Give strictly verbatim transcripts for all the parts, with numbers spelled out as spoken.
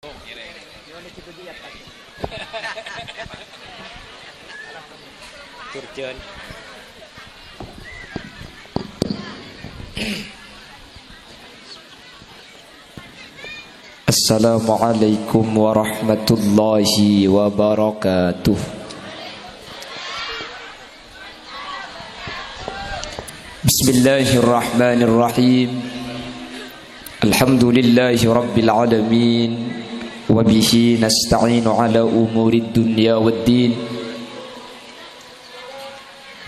Turjan. Assalamualaikum warahmatullahi wabarakatuh. Bismillahirrahmanirrahim. Alhamdulillahi rabbil alamin. Wa bihi nasta'inu ala umurid dunya waddin.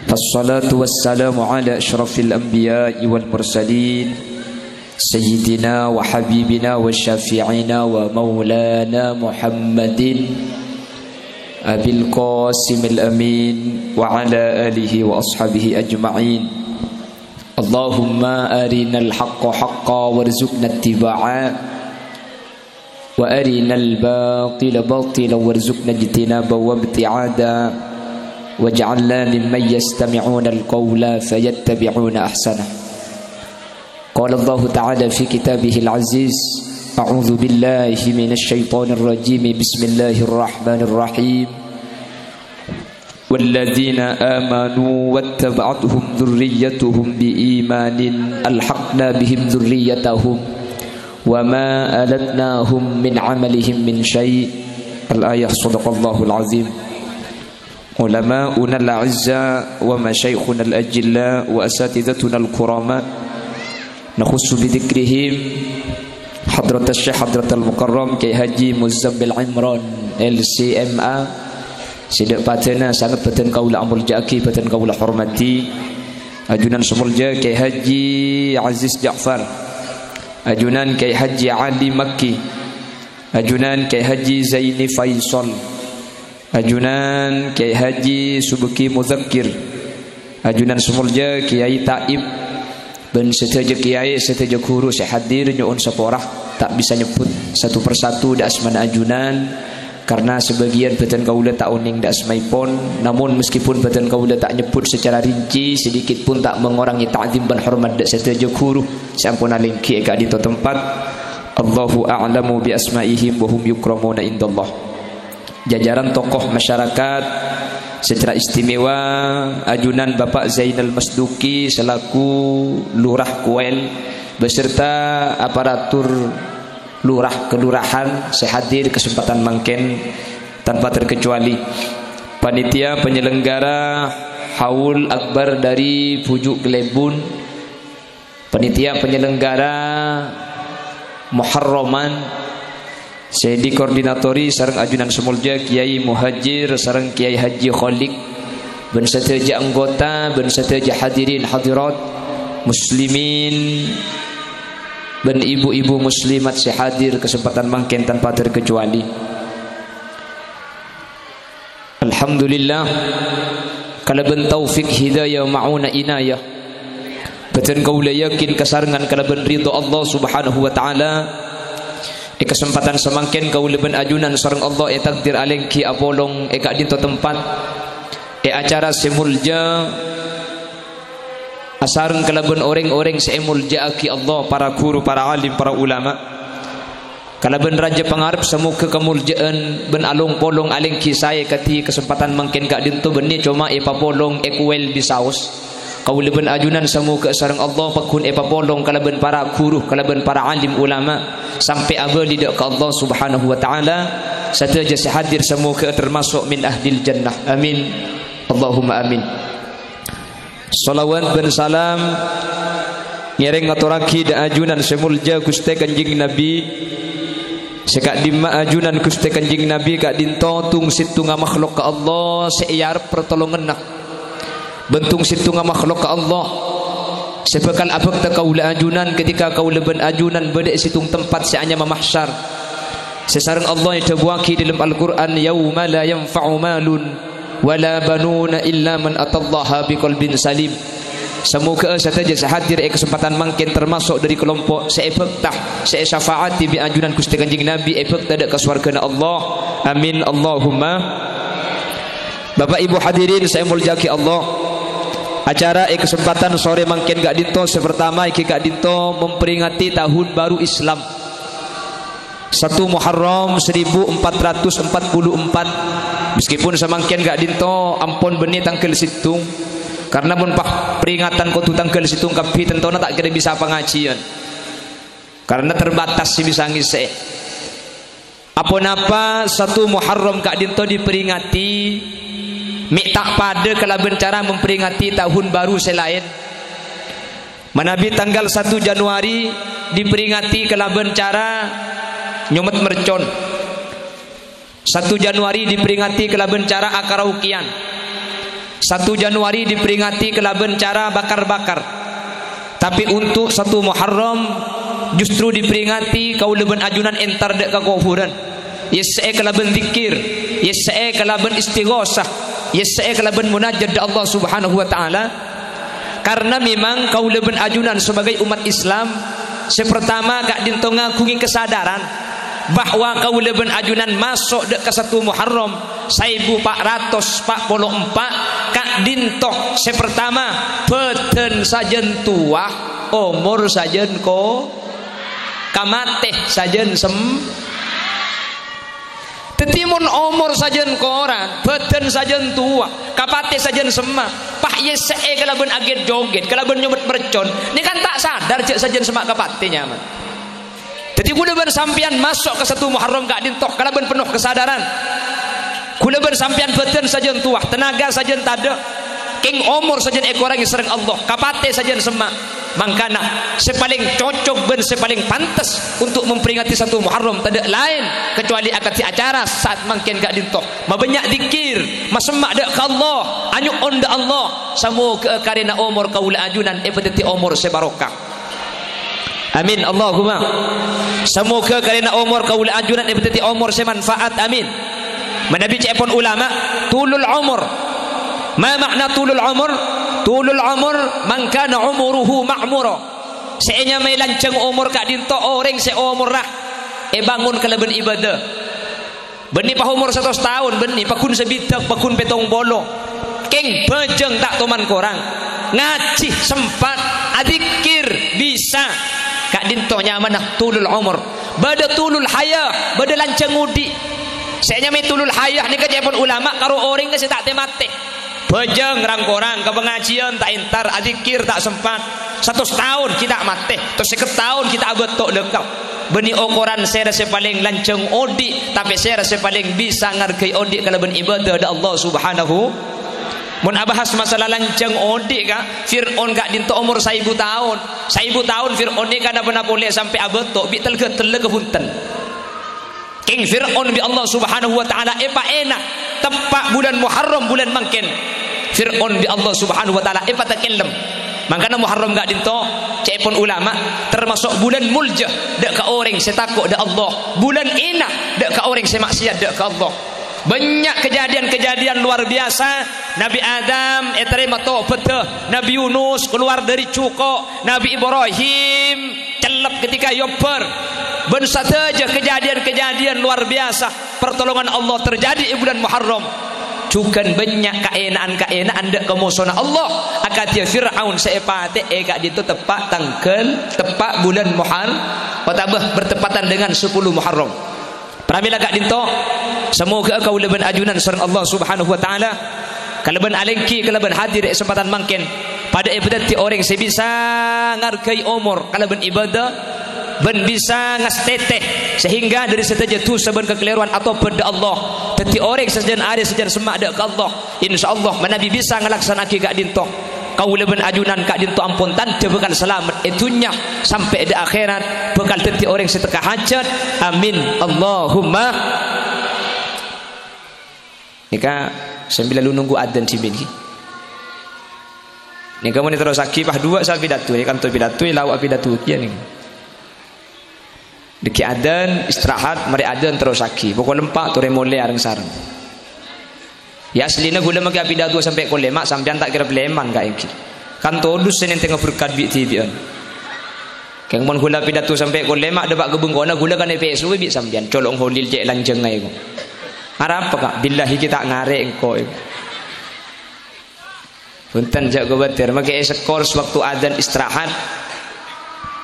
Wassalatu wassalamu ala asyrafil anbiya'i wal mursalin, sayyidina wa habibina wa syafi'ina wa maulana Muhammadin, Abil Qasimil Amin, wa ala alihi wa ashabihi ajma'in. Allahumma arinal haqqa haqqa warzuqna ittiba'a, wa arinal batila batila warzuqna ijtinaba wa ibti'ada, waj'alna mimman yastami'unal qawla fayattabi'una ahsanah. Qala Allahu ta'ala fi kitabihil aziz, a'udzu billahi minasy syaithanir rajim, bismillahirrahmanirrahim. Walladzina amanu wattaba'athum dzurriyyatuhum biimanin alhaqna bihim dzurriyyatahum wa ma alatnahum min amalihim min syai'. Al-ayah. Shadaqallahul azim. Ulama'unal a'izza wa masyayikhunal ajilla wa asatidzatuna al-kurama, nakhussu bidzikrihim hadratas syekh hadratal mukarram Kiai Haji Muzammil Imran, L C M A, sè dâ' padâna sanget bâdhân kaulâ amolja'aghi, bâdhân kaulâ hormadhi. Ajunan sè molja Kiai Haji Aziz Ja'far, ajunan Kiai Haji Ali Makki, ajunan Kiai Haji Zaini Faisal, ajunan Kiai Haji Subeki Muzakkir, ajunan sè molja Kiai Taib, bân sadhâjâ kiai, sadhâjâ ghuru sè hadir nyo'on sapora. Ta' bisa nyebbhut satu persatu dâ' asmana ajunan, karna sabâgiyân bâdhân kaulâ ta' onèng dâ' asmaèpon. Namon, meskipun bâdhân kaulâ ta' nyebbhut secara rinci, sedikit pun ta' mengurangi ta'zim bân hormat dâ' sadhâjâ ghuru sè ampon alèngghi è ka'dinto tempat. Allahu a'lamu bi asma'ihim wa hum yukramuna indallah. Jajaran tokoh masyarakat, secara istimewa ajunan Bapak Zainal Masduki selaku Lurah Kuel beserta aparatur lurah kelurahan sè hadir kesempatan mangkèn tanpa terkecuali panitia penyelenggara Haul Akbar dari Bujuk Kelebun, panitia penyelenggara Muharraman sè dikoordinatori sareng ajunan sè molja Kiai Muhajir sareng Kiai Haji Kholik, bân sadhâjâ anggota, bân sadhâjâ hadirin hadirat, muslimin, bân ibu-ibu muslimat sè hadir kesempatan mangkèn tanpa terkecuali. Alhamdulillah, kalabân taufik hidayah ma'unah inayah, bâdhân kaulâ yakin kasarengngan kalabân ridho Allah Subhanahu wa Ta'ala. È kasempatan samangkèn kaulâ bân ajunan sareng Allah ètakdir alèngghi apolong è ka'dinto tempat, è acara sè molja, asareng kalabân orèng-orèng sè èmolja'aghi Allah, para ghuru, para alim, para ulama. Kalabân rajâ pangarep samoghâ kamolja'an bân along-polong alèngghi saè kadhi kasempatan mangkèn ka'dinto bânnè coma èpapolong è Kuel bisaos. Kaulâ bân ajunan samoghâ sareng Allah pagghun èpapolong kalabân para ghuru, kalabân para alim ulama, sampè' abâli dâ' ka Allah Subhanahu wa Ta'ala. Sadhâjâ sè hadir samoghâ termaso' min ahlil jannah. Amin. Allahumma amin. Shalawat bân salam ngèrèng ngatorraghi dâ' ajunan sè molja Ghustè Kanjeng Nabi. Sè ka'dimma ajunan Ghustè Kanjeng Nabi ka'dinto tong-settonga makhlok ka Allah sè èarep partolonganna. Bân tong-settonga makhlok ka Allah sè bhâkal abhâkta kaulâ ajunan ketika kaulâ bân ajunan bâdâ è settong tempat sè anyama mahsyar. Sè sareng Allah èdhâbuwaghi dâlem Al-Qur'an, "Yauma la yanfa'u malun wala banuna illa man atallaha biqalbin salim." Samoghâ sadhâjâ sè hadir è kasempatan mangkèn termaso' dâri kalompo' sè èbhâkta, sè èsyafaati bi' ajunan Ghustè Kanjeng Nabi èbhâkta dâ' ka sowarghâna Allah. Amin, Allahumma. Bapak Ibu hadirin sè èmoljâ'aghi Allah, acara è kasempatan sore mangkèn ka'dinto sè partama èngghi ka'dinto memperingati tahun baru Islam. Satu Muharram seribu empat ratus empat puluh empat. Meskipun samangkèn ka'dinto ampon bânnè tangghâl sèttong, karena mon pa-, peringatan kodhu tangghâl sèttong kabbhi, tantona ta' kèra bisa pangajiân. Karena terbatas sè bisa ngèssè'è. Aponapa satu Muharram ka'dinto diperingati mè' ta' padâ kalabân cara memperingati tahun baru sè laèn? Manabi tanggal satu Januari diperingati kalabân cara nyomet mercon. Satu Januari diperingati kalabân cara akaraokeyan. Satu Januari diperingati kalabân cara bakar-bakar. Tapè onto' satu Muharram justru diperingati kaulâ bân ajunan entar dâ' ka kobhurân. Èssè'è kalabân dzikir, èssè'è kalabân istighosah, èssè'è kalabân munajat dâ' Allah Subhanahu wa Ta'ala. Karena memang kaulâ bân ajunan sebagai umat Islam, sè pertama ka'dinto ngaghungè kesadaran bahwa kaulâ bân ajunan maso' dâ' ka satu Muharram saèbu pa' ratos pa' polo empa', ka'dinto sè pertama, bâdân sajân towa, omor sajân ko-, kamatè sajân sem-, Dhâddhi, mon omor sajân korang, bâdân sajân towa, kapatè sajân semma', pas èssè'è kalabân aghèt-joghèt, kalabân nyomet mercon, nèka kan ta' sadar jâ' sajân semma' kapatè nyaman. Dhâddhi, kaulâ bân sampèyan maso' ka satu Muharram ka'dinto kalabân penuh kesadaran. Kaulâ bân sampèyan bâdân sajân towa, tenaga sajân tadâ', kèng omor sajân èkorangè sareng Allah, kapatè sajân semma'. Mangkana, sè palèng cocok bân sè palèng pantes untuk memperingati satu Muharram tadâ' laèn kecuali akadhi acara saat mangkèn ka'dinto. Mabânnya' dzikir, masemma' dâ' ka Allah, anyo'on dâ' Allah, samoghâ karèna omor kaulâ ajunan èpadhâddhi omor sè barokah. Amin, Allahumma. Samoghâ karèna omor kaulâ ajunan èpadhâddhi omor sè manfaat. Amin. Manabi ca'èpon ulama, tulul umur. Ma ma'na tulul umur? Tulul umur, man kana umuruhu ma'mura. Sè ènyamaè lanjhâng omor ka'dinto orèng sè omorra èbângon kalabân ibadah. Bânnè pas omor satos taon, bânnè, paggun sabidhâk, paggun pèttong polo. Kèng bhâjâng ta' toman korang. Ngajhi sempat, adzikir bisa. Ka'dinto nyamana tulul umur. Bâdâ tulul hayah, bâdâ lanjhâng odi'. Sè ènyamaè tulul hayah nèka ca'èpon ulama karo orèng sè ta' tè-matè. Bhâjâng rang-korang ka pangajiyân ta' entar, adzikir ta' sempat. Satos taon ghi' ta' matè, satos sèket taon ghi' ta' abâto' dhâkka. Bânnè okoran sèra sè palèng lanjhâng odi', tapè sèra sè palèng bisa ngargai odi' kalabân ibadah dâ' Allah Subhanahu. Mon abahas masalah lanjhâng odi', ka, Fir'aun ka'dinto omor saèbu taon. Saèbu taon Fir'aun nèka napa-napa ollè sampè' abâto', bi' tel-ghâtella kabhunten. Kèng Fir'aun bi' Allah Subhanahu wa Ta'ala èpaèna teppa' bulân Muharram, bulân mangkèn. Fir'aun bi' Allah Subhanahu wa Ta'ala èpatakellem. Mangkana Muharram ka'dinto, ca'èpon ulama, termaso' bulân molja dâ' ka orèng sè tako' dâ' Allah. Bulân èna dâ' ka orèng sè ma'siyat dâ' ka Allah. Bânnya' kejadian-kejadian luar biasa. Nabi Adam ètarèma tobhâddhâ, Nabi Yunus kalowar dâri jhuko', Nabi Ibrahim cellep ketika èobbhâr. Bân sadhâjâ kejadian-kejadian luar biasa pertolongan Allah terjadi è bulân Muharram. Jhughân bânnya' kaèna'an-kaèna'an dâ' ka mosona Allah, akadhi Fir'aun sè èpatè'è ka'dinto teppa' tangghâl, teppa' bulân Muhar-, otabâ bertepatan dengan sepuluh Muharram. Pramèla ka'dinto, samoghâ kaulâ bân ajunan sareng Allah Subhanahu wa Ta'ala, kalabân alèngghi, kalabân hadir è kasempatan mangkèn, padâ èpadhâddhi orèng sè bisa ngargai omor kalabân ibadah, bân bisa ngastètè, sehingga dâri sadhâjâ dhusa bân kakalèrowan atobhât dâ' Allah, dhâddhi orèng sè sajân arè sajân semma' dâ' ka Allah. Insyaallah, manabi bisa ngalaksana'aghi ka'dinto, kaulâ bân ajunan ka'dinto ampon tandhâ bhâkal salamet è dhunnya sampè' dâ' akhèrat, bhâkal dhâddhi orèng sè tekka hajhât. Amin. Allahumma. Nèka sambil lalu nunggu adzan dhimen, ghi. Nèka mon terrosaghi pas duwâ' sa pidato, nèka kanto pidato, lao' apidato kèya nèka. Dhâggi' adzan, istirahat, marè adzan terrosaghi. Pokol empa' torè molè areng-sareng. Ya, aslina ghulâ makè apidato sampè' kol lèma', sampèyan ta' kèra palèman ka'èngghi. Kan todus sè nèntènga berkat bi'-dhibi'ân. Kèng mon ghulâ apidato sampè' kol lèma', dâpa' ka bengkona ghulâ kan èpèsowè bi' sampèyan, colo' ngholil cè' lanjhângnga èko. Arapa, Ka'? Billahi ghi' ta' ngarè' engko' èko. Bhunten, jhâ' kobâtèr. Makè èsekor sewaktu adzan istirahat.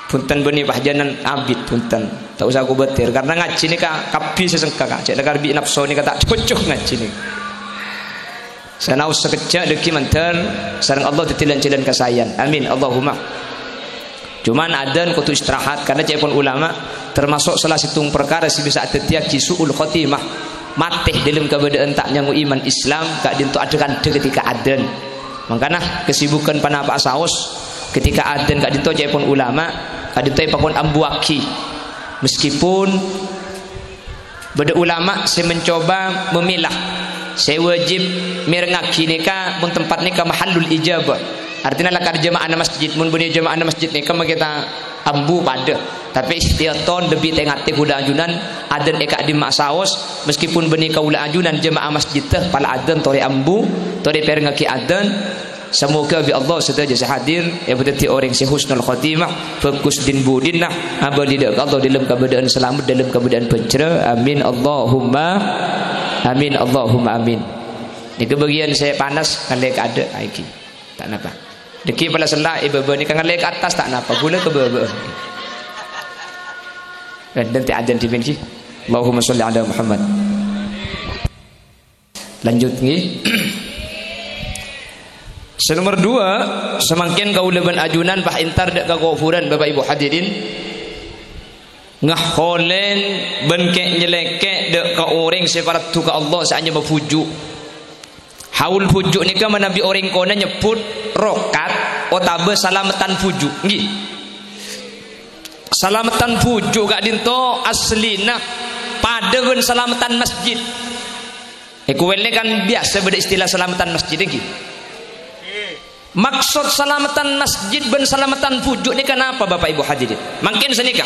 Bhunten bânnè pajhânan abit, bhunten. Ta' osa kobâtèr, karna ngajhi nèka kabbhi sè sengka, Ka'. Cè' la karbi napso nèka ta' cocok ngajhi nèka. Sanaos sakejjhâ' dhâggi' mandhâr sareng Allah dhâddhi lan-jhâlân kasaèyan. Amin, Allahumma. Cuman adzan kodhu istirahat, karna ca'èpon ulama termasuk salah sèttong parkara sè bisa adhâddhiyâghi su'ul khotimah, matè dâlem kabâdâ'ân ta' nyango iman Islam, ka'dinto adhâ-kandhâ ketika adzan. Mangkana kesibukan panapa'a saos ketika adzan ka'dinto ca'èpon ulama, ka'dinto èpakon ambuwâghi. Meskipun bâdâ ulama sè mencoba memilah, sè wajib mèrengngaghi nèka mon tempat nèka mahallul ijabah. Artèna lakar jama'ana masjid, mon bânnè jama'ana masjid nèka makè ta' ambu padâ. Tapè istiaton lebbi tè-ngatè kaulâ ajunan, adzan è ka'dimma saos, meskipun bânnè kaulâ ajunan jamaah masjid, tè pala adzan torè ambu, torè pèrengngaghi adzan. Samoga bi' Allah sadhâjâ sè hadir èpadhâddhi orèng sè husnul khotimah, bhâghus din-budina, abâli dâ' ka Allah dâlem kabâdâ'ân salamet, dâlem kabâdâ'ân bhânjhrâ. Amin, Allahumma amin, Allahumma amin. Nèka bâgiyân sè panas, ngallè ka adâ', aènggi. Ta' napa. Dhâggi' pala sella' è bâbâ nèka ngallè ka attas, ta' napa. Ghulâ ka bâbâ. Ghândhâng tè adzan dhimèn, ghi. Allahumma sholli ala Muhammad. Lanjut, ngghi. Sè nomer duwâ', samangkèn kaulâ bân ajunan pas èntar dâ' ka kobhurân, Bapak Ibu hadirin. Ngaholèn bân kè'-nyèlèkè' dâ' ka orèng sè paraddhu ka Allah sè anyama bhuju'. Haul bhuju' nèka manabi orèng kona nyebbhut rokat otabâ salameddhân bhuju', ngghi. Salameddhân bhuju' ka'dinto aslina padâ bân salameddhân masjid. È Kuwait nèka kan biyasa bâdâ istilah salameddhân masjid, ènggi? Maksod salameddhân masjid bân salameddhân bhuju' nèka napa, Bapak Ibu hadirin? Mangkèn sanèka.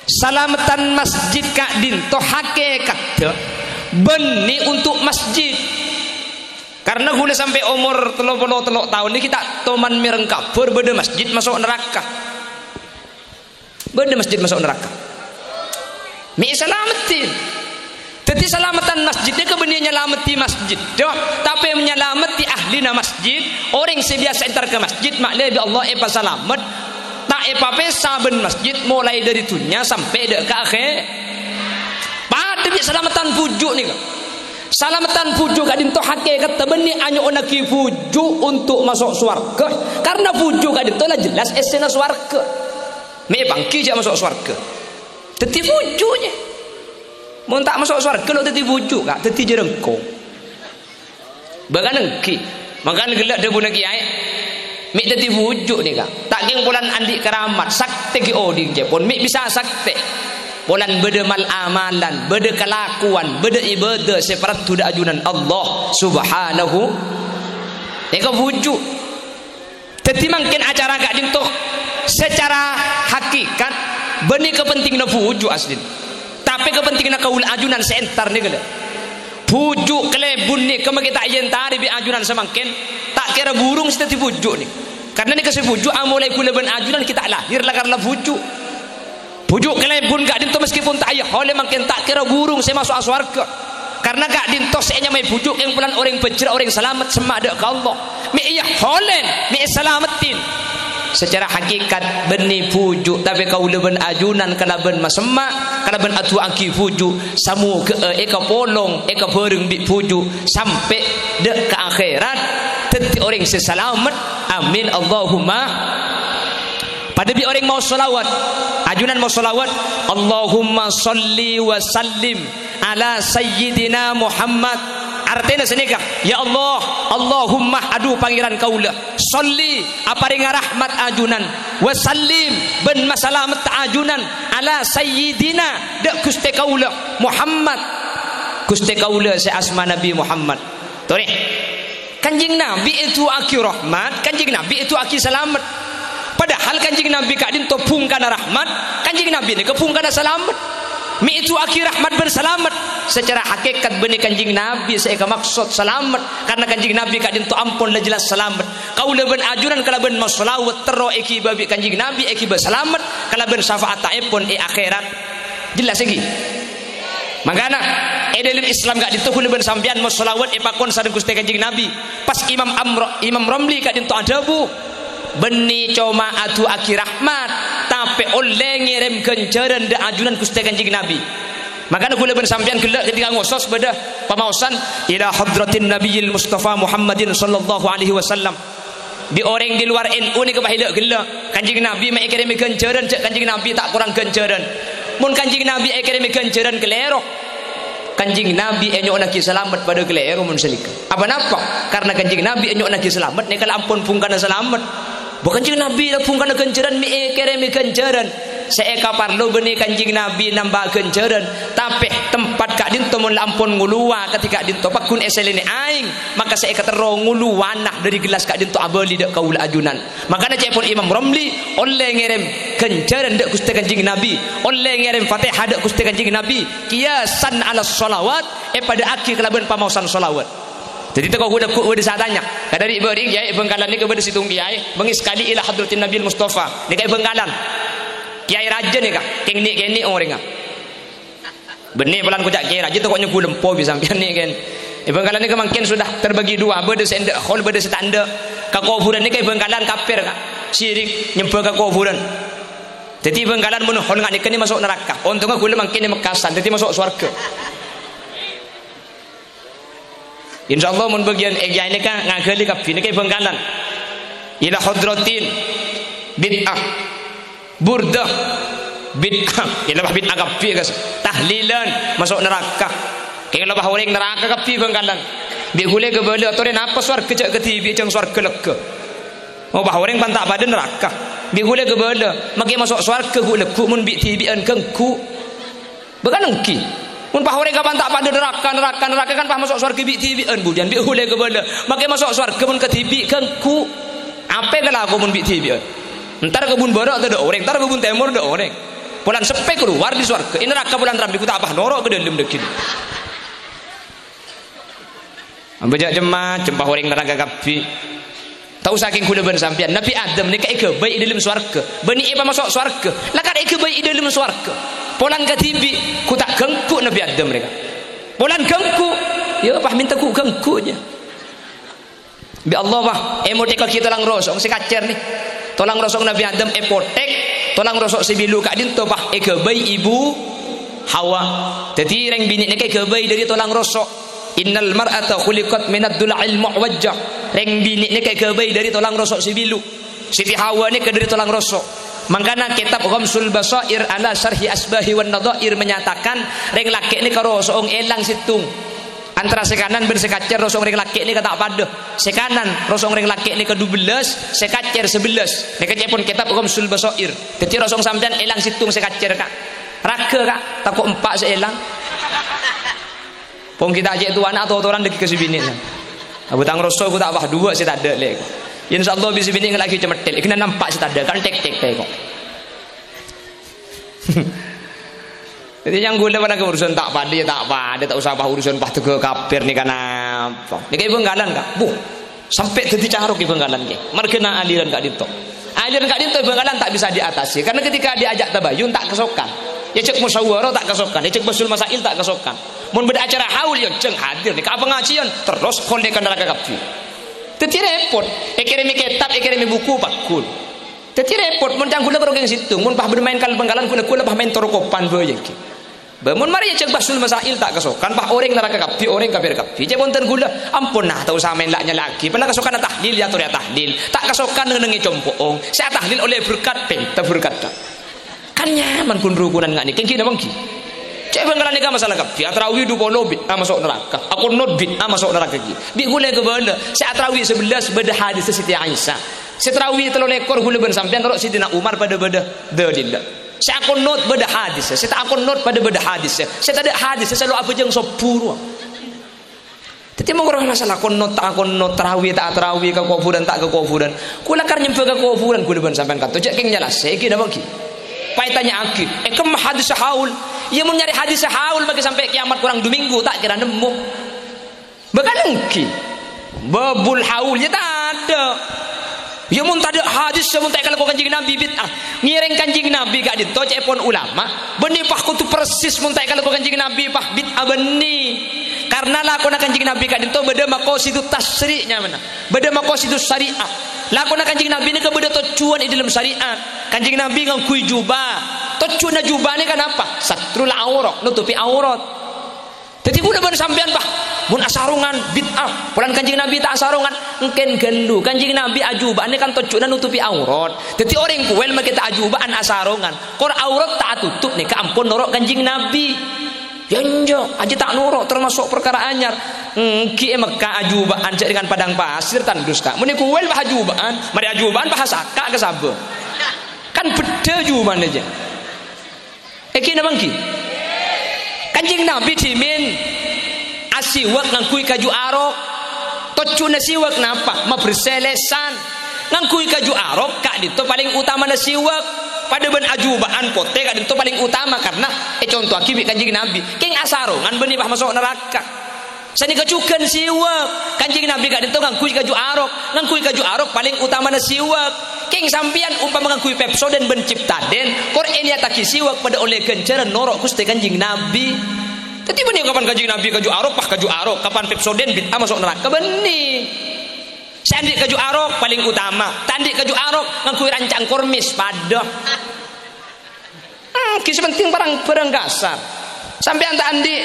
Salameddhân masjid ka'dinto hakèkaddhâ bânnè onto' masjid. Karna ghulâ sampè' omor tello polo tello' taon nèka ta' toman mèreng kabhâr bâdâ masjid maso' naraka. Bâdâ masjid maso' naraka. Mè' salameddhi. Dhâddhi, salameddhân masjid nèka bânnè nyalameddhi masjid, do, tapè nyalameddhi ahlina masjid, orèng sè biyasa entar ka masjid, ma'lè bi' Allah èpasalamet, ta' èpapèsa bân masjid molaè dâri dhunnya sampè' dâ' ka akhè-, padâ bi' salameddhân bhuju' nèka. Salameddhân bhuju' ka'dinto hakèkatta bânnè anyo'onnaghi bhuju' onto' maso' sowarghâ, karna bhuju' ka'dinto la jelas èssèna sowarghâ. Mè' èpangghi jhâ' maso' sowarghâ. Dhâddhi bhuju', nyè. Mon ta' maso' sowarghâ, lo' dhâddhi bhuju', Ka', dhâddhi jhârângkong. Bâkal ènggi. Mangkana ghellâ' dhâbuna kèyaè, mè' dhâddhi bhuju' nèka. Ta' kèng polana andi' karamat, saktè ghi' odhi'na ca'èpon, mè' bisa saktè. Polana bâdâ mal-amalan, bâdâ kalakowan, bâdâ ibadah sè paraddhu dâ' ajunan Allah Subhanahu. Nèka bhuju'. Dhâddhi mangkèn acara ka'dinto sacara hakikat bânnè kapentinganna bhuju' aslina. Tapè kapentinganna kaulâ ajunan sè entar nèka, lè. Bhuju' kalèbun nèka makè ta' èentarè bi' ajunan samangkèn, ta' kèra burung sè dhâddhi bhuju' nèka. Karna nèka sè bhuju' amolaè ghulâ bân ajunan ghi' ta' lahèr la karna bhuju'. Bhuju' kalèbun ka'dinto maskèpon ta' èyaholè mangkèn ta' kèra burung sè maso'a sowarghâ. Karna ka'dinto sè ènyamaè bhuju' kèng polana orèng bhâjhrâ, orèng salamet, semma' dâ' ka Allah. Mè' èyaholè, mè' èsalameddhi. Sacara hakikat bânnè bhuju', tapè kaulâ bân ajunan kalabân masemma', kalabân adu'aaghi bhuju', samoghâ'â èkapolong, èkabhâreng bi' bhuju', sampè' dâ' ka akhèrat, dhâddhi orèng sè salamet. Amin, Allahumma. Padâ bi' orèng maos shalawat. Ajunan maos shalawat, "Allahumma shalli wa sallim ala Sayyidina Muhammad." Artèna sanèka, "Ya Allah, Allahumma, adhu Pangèran kaulâ, shalli, aparènga rahmat ajunan, wa sallim, bân masalametta ajunan, ala Sayyidina, dâ' Ghustè kaulâ, Muhammad, Ghustè kaulâ sè asma Nabi Muhammad." Torè. Kanjeng Nabi èdu'aaghi rahmat, Kanjeng Nabi èdu'aaghi salamet. Padahal Kanjeng Nabi ka'dinto bhungkana rahmat, Kanjeng Nabi nèka bhungkana salamet. Mè' èdu'aaghi rahmat bân salamet. Sacara hakikat bânnè Kanjeng Nabi sè èkamaksod salamet, karna Kanjeng Nabi ka'dinto ampon la jelas salamet. Kaulâ bân ajunan kalabân maos shalawat terro èghibâ bi' Kanjeng Nabi èghibâ salamet kalabân syafa'attèpon è akhèrat. Jelas, ènggi? Mangkana, è dâlem Islam ka'dinto ghulâ bân sampèyan maos shalawat èpakon sareng Ghustè Kanjeng Nabi. Pas Imam Amr-, Imam Romli ka'dinto adhâbu, "Bânnè coma adu'aaghi rahmat, tapè ollè ngèrèm ghânjhârân dâ' ajunan Ghustè Kanjeng Nabi. Mangkana kaulâ bân sampèyan ghellâ' ketika ngosos bâdâ pamaosan, "Ila hadratin Nabiyil Mustafa Muhammadin sallallahu alaihi wasallam." Bi' orèng di luar N U nèka pas èlâ' ghellâ'. Kanjeng Nabi ma' èkèrèmè ghânjhârân, jhâ' Kanjeng Nabi ta' korang ghânjhârân. Mon Kanjeng Nabi èkèrèmè ghânjhârân kalèro, Kanjeng Nabi ènyo'onnaghi salamet padâ kalèro mon sanèka. Apa napa? Karna Kanjeng Nabi ènyo'onnaghi salamet nèka la ampon bhungkana salamet. Bâ Kanjeng Nabi la bhungkana ghânjhârân mè' èkèrèmè ghânjhârân. Sè èkaparlo bânnè Kanjeng Nabi nambâ ghânjhârân, tapè tempat ka'dinto mon la ampon ngolowa kadhi ka'dinto pagghun èsèlènè aèng, maka sè èkaterro ngolowana dâri gellas ka'dinto abâli dâ' kaulâ ajunan. Mangkana ca'èpon Imam Romli, ollè ngèrèm ghânjhârân dâ' Ghustè Kanjeng Nabi, ollè ngèrèm Fatihah dâ' Ghustè Kanjeng Nabi, qiyasan 'alas shalawat, èpadâ'aghi kalabân pamaosan shalawat. Dhâddhi tako' gu-, lagghu' bâdâ sè atanya, "Kadhâri' bâri' Kèyaè è Bhângkalan nèka bâdâ sèttong Kèyaè, bângè sakali ila hadratin Nabiyil Mustafa, nèka è Bhângkalan. Kèyaè rajâ nèka, kèng nè'-kènè' orèngnga." Bânnè polana koca' Kèyaè rajâ tako' nyebbhu lempo bi' sampèyan nè' kèn. È Bhângkalan nèka mangkèn sudah terbagi dua, bâdâ sè endâ' hol, bâdâ sè ta' endâ'. Ka kobhurân nèka è Bhângkalan kafir, Ka'. Syirik, nyembhâ ka kobhurân. Dhâddhi è Bhângkalan mon hol nga' nèka nè maso' naraka. Ontongnga ghulâ mangkèn è Mekkasân, dhâddhi maso' sowarghâ. Insyaallah mon bâgiyân è Kèyaè nèka ngaghâli kabbhi nèka è Bhângkalan. Ila hadratin bid'ah. Burdah bid'ah. Ila bid'ah kabbhi, kas. Tahlilan maso' naraka. Kèng la bâ orèng naraka kabbhi Bhângkalan. Bi' ghulâ kabâlâ, atorè napa sowarghâ jhâ' kadhibi' jhâng sowarghâ lèghâ. Oh, bâ orèng pan ta' padâ naraka. Bi' ghulâ kabâlâ, makè maso' sowarghâ ghu' lagghu' mon bi'-dhibi'ân ghângghu'. Bâ kan èngghi. Mon pas orèng ka pan ta' padâ naraka, naraka, naraka kan pas maso' sowarghâ bi'-dhibi'ân budiyân bi' ghulâ kabâlâ. Makè maso' sowarghâ mon kadhibi' ghângghu'. Apa èkalako mon bi'-dhibi'ân? Entar ka bun bârâ' tadâ' orèng, entar ka bun tèmor tadâ' orèng. Polana seppè kalowar dâri sowarghâ, è naraka polana rambi ghu ta' pas noro' ka dâlem dhâggi'. Amba jhâ' cem-macem, pas orèng naraka kabbhi. Ta' osa kèng ghulâ bân sampèyan, Nabbhi Adam nèka èghâbây è dâlem sowarghâ. Bânnè èpamaso' sowarghâ, lakar èghâbây è dâlem sowarghâ. Polana kadhibi', ghu ta' ghângghu' Nabbhi Adam nèka. Polana ghângghu', iyâ pas mènta ghu-ghângghu' jâ. Bi' Allah, pas, èmothèkaghi tolang rosong sè kacèr nè. Tolang rosong Nabbhi Adam èpothèk, tolang rosong sè bilu ka'dinto, pas, èghâbây Ibu Hawa. Dhâddhi, rèng binè' nèka èghâbây dâri tolang rosong. "Innal mar'ata khuliqat minad dula'il mu'wajjah." Rèng binè' nèka èghâbây dâri tolang rosong sè bilu. Siti Hawa nèka dâri tolang rosong. Mangkana kètab Ghamsul Basair ala Syarhi Asbahi wan Nadhair menyatakan, rèng lakè' nèka rosong èlang sèttong. Antara sè kanan bân sè kacèr rosong rèng lakè' nèka ta' padâ. Sè kanan rosong rèng lakè' nèka dubellâs, sè kacèr sabellâs. Nèka ca'èpon kètab Ghamsul Basair. Dhâddhi rosong sampèyan èlang sèttong sè kacèr, Ka'. Raghâ, Ka', tako' empa' sè èlang. Pong ghi' ta' cè' towana atotoran dhâggi' ka sè binè', sa. Abâ' tang rosong ghu ta' pas duwâ' sè tadâ', Lè'. Insyaallah bi' sè binè' ngala' ghi' cemethel, èghina nampa' sè tadâ', kan tek-tek tèko. Dhâddhi nyang ghulâ padâ ka urusan ta' padâ, ya ta' padâ, ta' osa pas urusan pas tegghâ kafir nèka napa. Nèka è Bhângkalan, Ka'. Buh, sampè' dhâddhi carok è Bhângkalan, Kè. Marghâna aliran ka'dinto. Aliran ka'dinto è Bhângkalan ta' bisa diatasi. Karena ketika diajak tabayun, ta' kasokan. Èajhâk musyawarah, ta' kasokan. Èajhâk bahsul masail, ta' kasokan. Mon bâdâ acara haul, ya jhâng hadir nèka pangajiân. Terros kol nèka naraka kabbhi. Dhâddhi rèpot. Èkèrèmè kètab, èkèrèmè buku, pagghun. Dhâddhi rèpot, mon ca'na ghulâ karo kèng sèttong, mon pas bâdâ maèn kal-bhângkalan, ghulâ, ghulâ pas maèn toro' kopan bhâi, ghi. Bâ, mon marè èajhâk bahsul masail ta' kasokan, pas orèng naraka kabbhi, orèng kafir kabbhi. Cè' bhunten ghulâ, ampon, nah, ta' osa maèn la'-nyala'aghi. Pala kasokanna tahlil, ya atorè tahlil. Ta' kasokan neng-nengngè compo'ong. Sè atahlil ollè berkat, penta berkatna. Kan nyaman ghun-rukunan nga' nèka, èngghi napa èngghi? Cè' Bhângkalan nèka masalah kabbhi, atarawi du polo bid'ah maso' naraka, akonot bid'ah maso' naraka ghi. Bi' ghulâ kabâlâ, sè atarawi sabellâs bâdâ hadis Siti Aisyah. Sè tarawi tello lèkor ghulâ bân sampèyan noro' Sidina Umar padâ bâdâ dalilla. Sè akonot bâdâ hadis, sè ta' akonot padâ bâdâ hadis, sè tadâ' hadis sè lo' abhâjâng sobbhu rowa. Dhâddhi mon kor masalah konot ta' konot, tarawi ta' tarawi, ka kobhurân ta' ka kobhurân. Ghulâ kar nyembhâ ka kobhurân, ghulâ bân sampèyan kanto, jhâ' kèng nyalasè, èngghi napa èngghi? Pas ètanya'aghi, "È kemma hadis haul?" Iyâ, mon nyarè hadis haul, makè sampè' kiamat korang du minggu, ta' kèra nemmo. Bhâkal èngghi. Babul haul, iyâ tadâ'. Iyâ, mon tadâ' hadis, mon ta' èkalako Kanjeng Nabi, bid'ah. Ngèrèng Kanjeng Nabi ka'dinto, ca'èpon ulama, bânnè pas kodhu persis, mon ta' èkalako Kanjeng Nabi, pas bid'ah bânnè. Karna lakona Kanjeng Nabi ka'dinto bâdâ maqasidut tasyri' nyamana. Bâdâ maqasidus syariah. Lakona Kanjeng Nabi nèka bâdâ tojjhuwân è dâlem syariat. Kanjeng Nabi ngangghuy jubah. Tojjhuwânna jubah nèka napa? Satrul aurat, nutupè aurat. Dhâddhi kaulâ bân sampèyan, bâh, mon asarongan bid'ah. Polana Kanjeng Nabi ta' asarongan, èngkèn ghâllu. Kanjeng Nabi ajuba'an nèka kan tojjhuwânna nutupè aurat. Dhâddhi orèng kowèl makè ta' ajuba'an asarongan. Kor aurat ta' atotop nèka ampon noro' Kanjeng Nabi. Ya enjâ', ajâ ta' noro' termasuk parkara anyar. Èngghi è Mekkah ajuba'an jhâ' rèngan padang pasir tandus, Ka'. Mon è kowèl bâh ajuba'an, marè ajuba'an bâh asaka' ka sabâ. Kan bheddhâ juba'an jâ. Èngghi napa èngghi? Kanjeng Nabi dhimèn asiwak ngangghuy kaju arok. Tojjhuwânna siwak napa? Mabersè lèsan. Ngangghuy kaju arok ka'dinto palèng utamana siwak. Padâ bân ajuba'an potè ka'dinto palèng utama karna èconto'aghi bi' Kanjeng Nabi. Kèng asarongan bânnè bâh maso' naraka. Sanèka jhughân siwak. Kanjeng Nabi ka'dinto ngangghuy kaju arok. Ngangghuy kaju arok palèng utamana siwak. Kèng sampèyan ompama ngangghuy Pepsodent bân Ciptadent, kor èniyataghi siwak padâ ollè ghânjhârân noro' Ghustè Kanjeng Nabi. Dhâddhi bânnè kapan Kanjeng Nabi kaju arok, bâh kaju arok. Kapan Pepsodent bid'ah maso' naraka bânnè. Sè andi' kaju arok palèng utama. Ta' andi' kaju arok ngangghuy rancang kormis padâ. Hmm, ghi' sè pentèng parang bârâng kasar. Sampèyan ta' andi'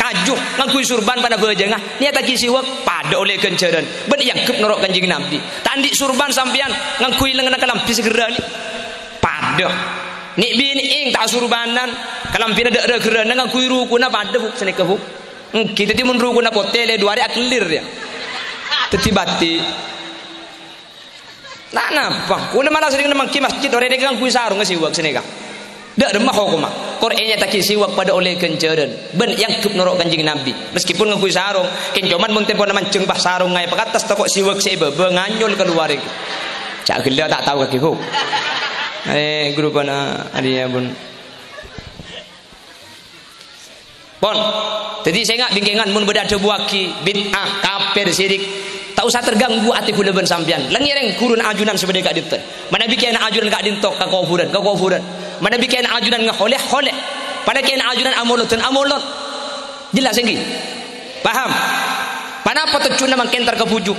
kaju, ngangghuy surban pana bhâjângnga, niyataghi siwak, padâ ollè ghânjhârân. Bân èangghep noro' Kanjeng Nabi. Ta' andi' surban sampèyan, ngangghuy lengngenna kalambhi sè ghârrâna. Padâ. Nè' binè'èng ta' asurbanan, kalambhina dâ'-râghârâna ngangghuy rukuna padâ, Bu', sanèka, Bu'. Èngghi, dhâddhi mon rukuna potè, lè duwâ' arè akellir, ya. Dhâddhi bâti'. Ta' napa, kaulâ mala serrèng nèmmangghi masjid, orèng nèka ngangghuy sarong siwak sanèka. Dâ' remma hokomma. Kor èniyataghi siwak padâ ollè ghânjhârân. Bân èangghep noro' Kanjeng Nabi. Meskipun ngangghuy sarong, kèng coma mon tempona manjheng bâh sarongnga èpakattas tako' siwak sè è bâbâ nganyol kalowar èngghi. Jhâ' ghellâ' ta' tao kakè, Bu'. Eh, guru pana arèya pon. Pon. Dhâddhi sènga' bingkèngan mon bâdâ adhâbuwâghi bid'ah, kafir, syirik, ta' osa terganggu atè kaulâ bân sampèyan. Lèng-ngèrèng ghuruna ajunan sè bâdâ è ka'dinto. Manabi kèyaèna ajunan ka'dinto ka kobhurân, ka kobhurân. Manabi kèyaèna ajunan ngaholè, holè. Manabi kèyaèna ajunan amolodhân, amolod. Jelas èngghi? Paham? Ponapa tojjhuwânna mangkèn entar ka bhuju'?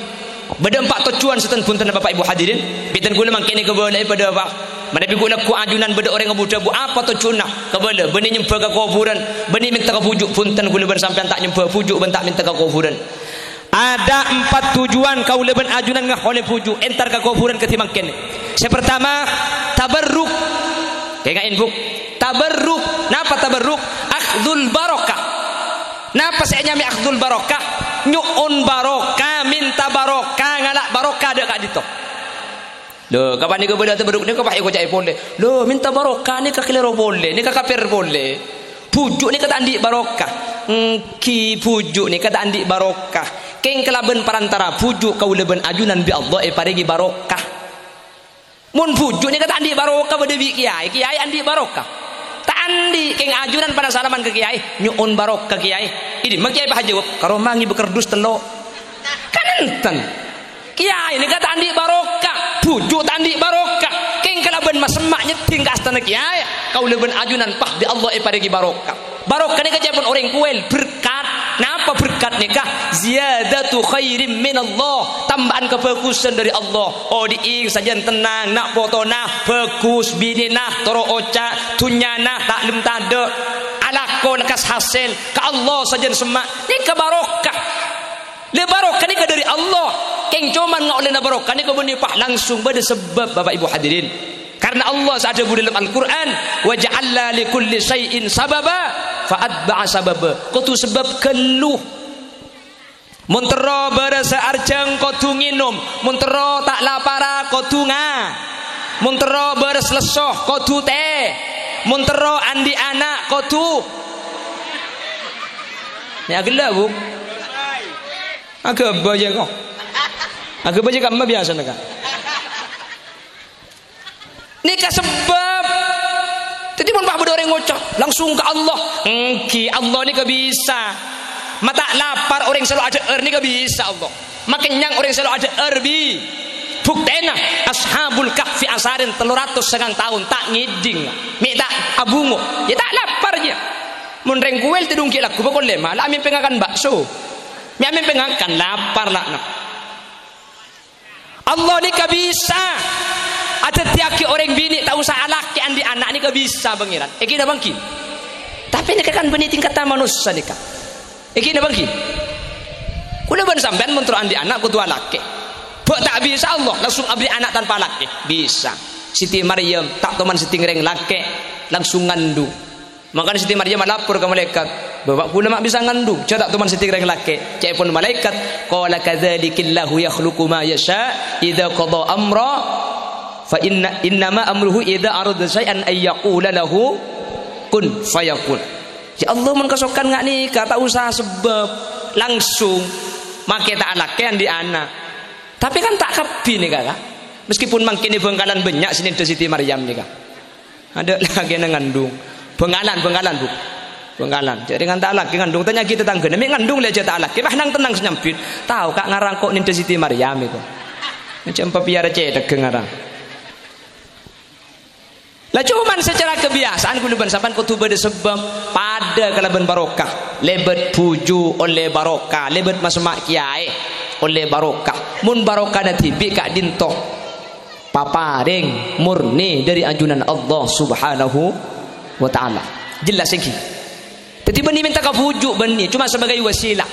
Bâdâ empa' tojjhuwân, sèttong bhunten, Bapak Ibu hadirin. Bhunten kaulâ mangkèn èkabâlâi padâ apa? Manabi ghu-, lagghu' ajunan bâdâ orèng abudhâbu, apa tojjhuwânna? Kabâlâ, bânnè nyembhâ ka kobhurân, bânnè mènta ka bhuju', bhunten kaulâ bân sampèyan ta' nyembhâ bhuju' bân ta' mènta ka kobhurân. Ada empat tujuan kaulâ bân ajunan ngaholè bhuju', entar ka kobhurân kadhi mangkèn. Sè partama, tabarruk. Kènga'è, Bu'. Tabarruk. Napa tabarruk? Akhdul barokah. Napa sè ènyamaè akhdul barokah? Nyo'on barokah, mènta barokah, ngala' barokah dâ' ka'dinto. Lho, kapan nèka bâdâ tabarruk nèka pas èkoca'è polè. Lho, mènta barokah nèka kalèro polè, nèka kafir polè. Bhuju' nèka ta' andi' barokah. Èngghi bhuju' nèka ta' andi' barokah. Kèng kalabân parantara bhuju' kaulâ bân ajunan bi' Allah èparèngè barokah. Mon bhuju' nèka ta' andi' barokah bâdâ bi' kèyaè, kèyaè andi' barokah? Ta' andi', kèng ajunan pana salaman ka kèyaè, nyo'on barokah kèyaè. È dimma kèyaè pas ajâwâb, "Ka roma ngibâ kardus tello'." Kan enten. Kèyaè nèka ta' andi' barokah, bhuju' ta' andi' barokah. Kèng kalabân masemma' nyèddhing ka astana kèyaè, kaulâ bân ajunan pas bi' Allah èparèngè barokah. Barokah nèka ca'èpon orèng kowèl, berkat. Napa berkat nèka? Ziyadatu khairim minallah, tambâ'ân kabhâghusân dâri Allah. Odi'èng sajân tennang, na' potona bhâghus, binèna toro' oca', dhunnyana ta' lem tadâ', alako lekkas hasèl, ka Allah sajân semma'. Nèka barokah. Lè, barokah nèka dâri Allah. Kèng coma ngaollèna barokah nèka bânnè pas langsung bâdâ sebbhâb, Bapak Ibu hadirin. Karna Allah sè adhâbu dâlem Al-Qur'an, "Wa ja'alna li kulli syai'in sababa, fa atba'a sababa." Kodhu sebbhâb ghâllu. Mon terro bârâssa arjhâng, kodhu ngènom. Mon terro ta' lapara, kodhu nga-, mon terro bârâs lesso, kodhu tè. Mon terro andi' ana', kodhu. Ya, ghellâ', Bu'. Aghâbây, ya, kok. Aghâbây, ya, kamma biyasana, Ka'. Nèka sebbhâb. Dhâddhi, mon pas bâdâ orèng ngoca', langsung ka Allah. Èngghi, Allah nèka bisa. Ma' ta' lapar orèng sè lo' adhâ'âr nèka bisa Allah. Makennyang orèng sè lo' adhâ'âr bi-, buktèna, Ashabul Kahfi asarèn tello ratos sangang taon ta' ngèdhing. Mè' ta' abungo. Ya, ta' lapar, ya. Mon rèng Kuwait tèdung ghi' lagghu bâkal lèma, la amèmpè ngakan bakso. Mè' amèmpè ngakan, lapar laknat. Allah nèka bisa adhâddhiyâghi orèng binè' ta' osa alakè andi' ana' nèka bisa, Pangèran. Èngghi napa èngghi? Tapè nèka kan bânnè tingkatta manossa nèka. Èngghi napa èngghi? Kaulâ bân sampèyan mon terro andi' ana' kodhu alakè. Bâ' ta' bisa Allah langsung aberri' ana' tanpa alakè? Bisa. Siti Maryam ta' toman sèddhing rèng lakè, langsung ngandung. Mangkana Siti Maryam alapor ka malaèkat, "Bapa' kaulâ ma' bisa ngandung, jhâ' ta' toman sèddhing rèng lakè." Ca'èpon malaèkat, "Qala kadzalikillahu yakhluqu ma yasha', idza qadha amra, fa inna, innama amruhu idza arada syai'an an yaqula lahu kun fayakun." Ya Allah, mon kasokan nga' nèka, ta' osa sabâb, langsung makè ta' alakè andi' ana'. Tapè kan ta' kabbhi nèka, Ka'. Meskipun mangkèn è Bhângkalan bânnya' sè nèndhâ Siti Maryam nèka. Adâ' lakèna ngandung. Bhângkalan, Bhângkalan, Bu. Bhângkalan. Jhâ' rèng ta' alakè ngandung, tanya'aghi tatangghâna, "Mè' ngandung lè jhâ' ta' alakè?" Pas nang tennang sè nyambit. Tao, Ka', ngarang ko' nèndhâ Siti Maryam èko. Jhâ' empa' pèyara cèthagghâ ngarang. La, coma secara kebiasaan kaulâ bân sampèyan kodhu bâdâ sabâb, padâ kalabân barokah. Lèbât bhuju' ollè barokah, lèbât masemma' kèyaè ollè barokah. Mon barokana dhibi' ka'dinto, paparèng murni dâri ajunan Allah Subhanahu wa Ta'ala. Jelas èngghi? Dhâddhi bânnè mènta ka bhuju', bânnè, coma sebagai wasilah.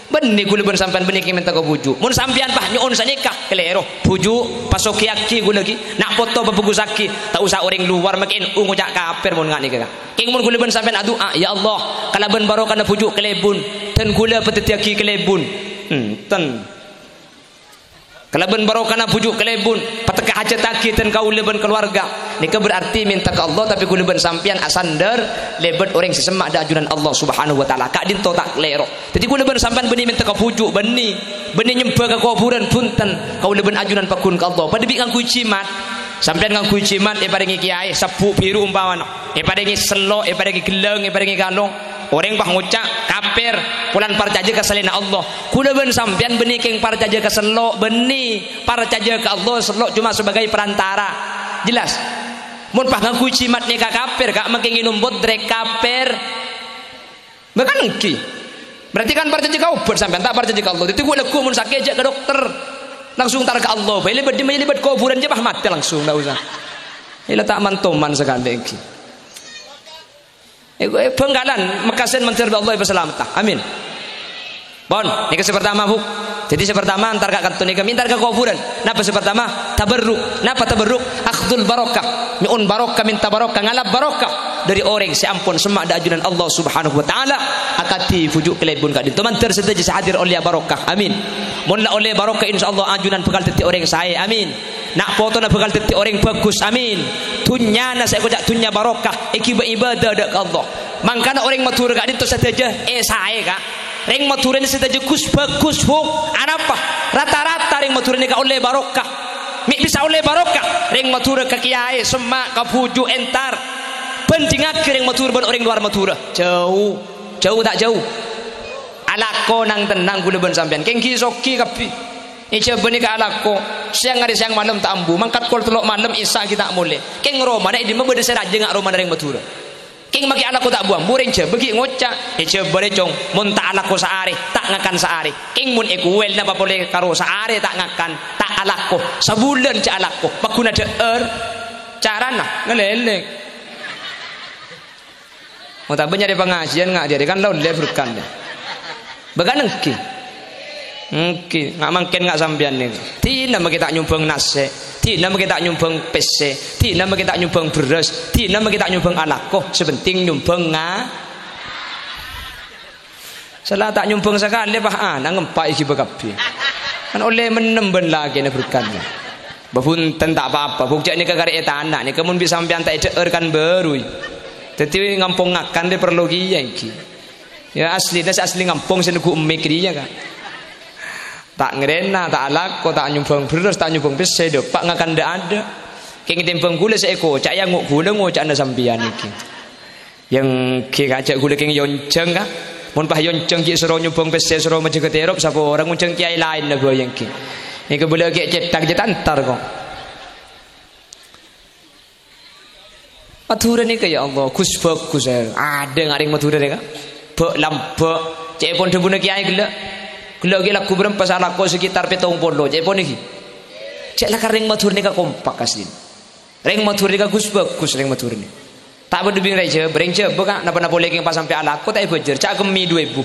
Bânnè kaulâ bân sampèyan bânnè kèng mènta ka bhuju'. Mon sampèyan, pas, nyo'on sanèka, kalèro. Bhuju', pasogiyâghi kaulâ ghi. Na' poto pabhâghusaghi. Ta' osa orèng lowar makè N U ngoca' kafir mon nga' nèka, Ka'. Kèng mon kaulâ bân sampèyan adu'a, "Ya Allah, kalabân barokana bhuju' kalèbun, dân kaulâ padhâddhiyâghi kalèbun." Enten. Kalabân barokana bhuju' kalèbun, patekka hajât aghi dân kaulâ bân kalowarga. Nèka berarti mènta ka Allah, tapè kaulâ bân sampèyan asandhâr lèbât orèng sè semma' dâ' ajunan Allah Subhanahu wa Ta'ala. Ka'dinto ta' kalèro. Dhâddhi kaulâ bân sampèyan bânnè mènta ka bhuju', bânnè. Bânnè nyembhâ ka kobhurân, bhunten. Kaulâ bân ajunan pagghun ka Allah. Padâ bi' ngangghuy jimat. Sampèyan ngangghuy jimat èparèngè kèyaè, sabbhu' bhiru ompamana. Èparèngè sello', èparèngè ghellâng, èparèngè kalong. Orèng pas ngoca' kafir, polana parcajâ ka salaènna Allah. Kaulâ bân sampèyan bânnè kèng parcajâ ka sello', bânnè. Parcajâ ka Allah, sello' coma sebagai perantara. Jelas? Mon pas ngangghuy jimat nèka kafir, Ka', makè ngènom bodrek kafir. Bahkan èngghi. Berarti kan parcajâ ka obat sampèyan, ta' parcajâ ka Allah. Dhâddhi ghu-, lagghu' mon sakè' jhâ' ka dokter. Langsung tar ka Allah bhâi. Lèbât dimma, lèbât kobhurân jhâ' pas matè langsung, ta' osa. Ella ta' man-toman sakalè èngghi. Eh, eh, Bhângkalan, Mekkasân mandhâr bi' Allah èpasalametta. Amin. Pon, nèka sè partama, Bu. Dhâddhi sè partama, entar ka kanto nèka, entar ka kobhurân. Napa sè partama? Tabarruk. Napa tabarruk? Akhdul barokah. Nyo'on barokah, mènta barokah, ngalap barokah dâri orèng sè ampon semma' dâ' ajunan Allah Subhanahu wa Ta'ala. Akadhi bhuju' kalèbun ka'dinto. Mandhâr sadhâjâ sè hadir ollèya barokah. Amin. Mon la ollè barokah, insyaallah ajunan bhâkal dhâddhi orèng saè. Amin. Na' potona bhâkal dhâddhi orèng bhâghus. Amin. Dhunnyana sè èkoca' dhunnya barokah, èghibâ ibâdâ dâ' ka Allah. Mangkana orèng Madhurâ ka'dinto sadhâjâ, eh, saè, Ka'. Rèng Madhurâ nè sadhâjâ ghus-bhâghus, Bu. Anapa? Rata-rata rèng Madhurâ nèka ollè barokah. Mè' bisa ollè barokah, rèng Madhurâ ka kèyaè, semma', ka bhuju', entar. Bhândhingngaghi rèng Madhurâ bân orèng lowar Madhurâ. Jhâu. Jhâu ta' jhâu? Alako nang-tennang kaulâ bân sampèyan. Kèng ghi-, soghi kabbhi. Èjhâbâ nèka alako, sèyang arè sèyang malem ta' ambu, mangkat kol tello' malem, Isya ghi' ta' molè. Kèng romana è dimma bâdâ sè rajâ nga' romana rèng Madhurâ. Kèng makè alako ta' bu-ambu, rèng Jhâbâ ghi' ngoca', "È Jhâbâ rè, Cong, mon ta' alako saarè, ta' ngakan saarè." Kèng mon è Kuwait napa polè karo saarè ta' ngakan, ta' alako, sabulân jhâ' alako, pagghun adhâ'âr. Carana ngalèlèng. Mon ta' bânnya' rè pangajiân nga' dâri kan la ollè berkah. Bahkan èngghi. Èngghi, nga' mangkèn nga' sampèyan nèko. Dinah makè ta' nyombhâng nasè', dinah makè ta' nyombhâng pèssè, dinah makè ta' nyombhâng bherrâs, dinah makè ta' nyombhâng alako, sè penting nyombhâng nga-, Sala ta' nyombhâng sakalè, pas ana' ngempa'è ghibâ kabbhi. Kan ollè mennem bân lakèna berkahna. Bâ bhunten ta' pa-apa, Bu, jhâ' nèka karè è tana, nèka mon bi' sampèyan ta' èdhâ'âr kan bâruy. Dhâddhi ngampong ngakan rè parlo kèya èngghi. Ya, aslina sè asli ngampong sè neggu' emmik rèya, Ka'. Ta' ngarèna, ta' alako, ta' nyombhâng bherrâs, ta' nyombhâng pèssè, dâpa' ngakan dâ'-adâ'. Kèng tèmbhâng ghulâ sè èkoca', ya ngo-, ghulâ ngoca'na sampèyan èngghi. Èngghi, Ka', jhâ' ghulâ kèng èyonjhâng, Ka'. Mon pas èyonjhâng ghi' soro nyombhâng pèssè, soro majâgâ terop, sapa orèng ngonjhâng kèyaè laènna bhâi èngghi. Èngghi bâlâ ghi' cèthak jhâ' tantar, ko'. Madhurâ nèka, ya Allah, ghus bhâghus, ya. Adâ' nga' rèng Madhurâ nèka. Bâ' lambâ'. Cè'èpon dhâbuna kèyaè ghellâ'. Ghellâ' ghi' lagghu bârâmpa sè alako sekitar pètong polo. Cè'èpon ghi. Cè' lakar rèng Madhurâ nèka kompak aslina. Rèng Madhurâ nèka ghus bhâghus, rèng Madhurâ nèka. Ta' padâ bi' rèng Jhâbâ, rèng Jhâbâ, Kak, napa-napa polè kèng pas sampè' alako ta' èbâjâr, ca' kemmè du èbu.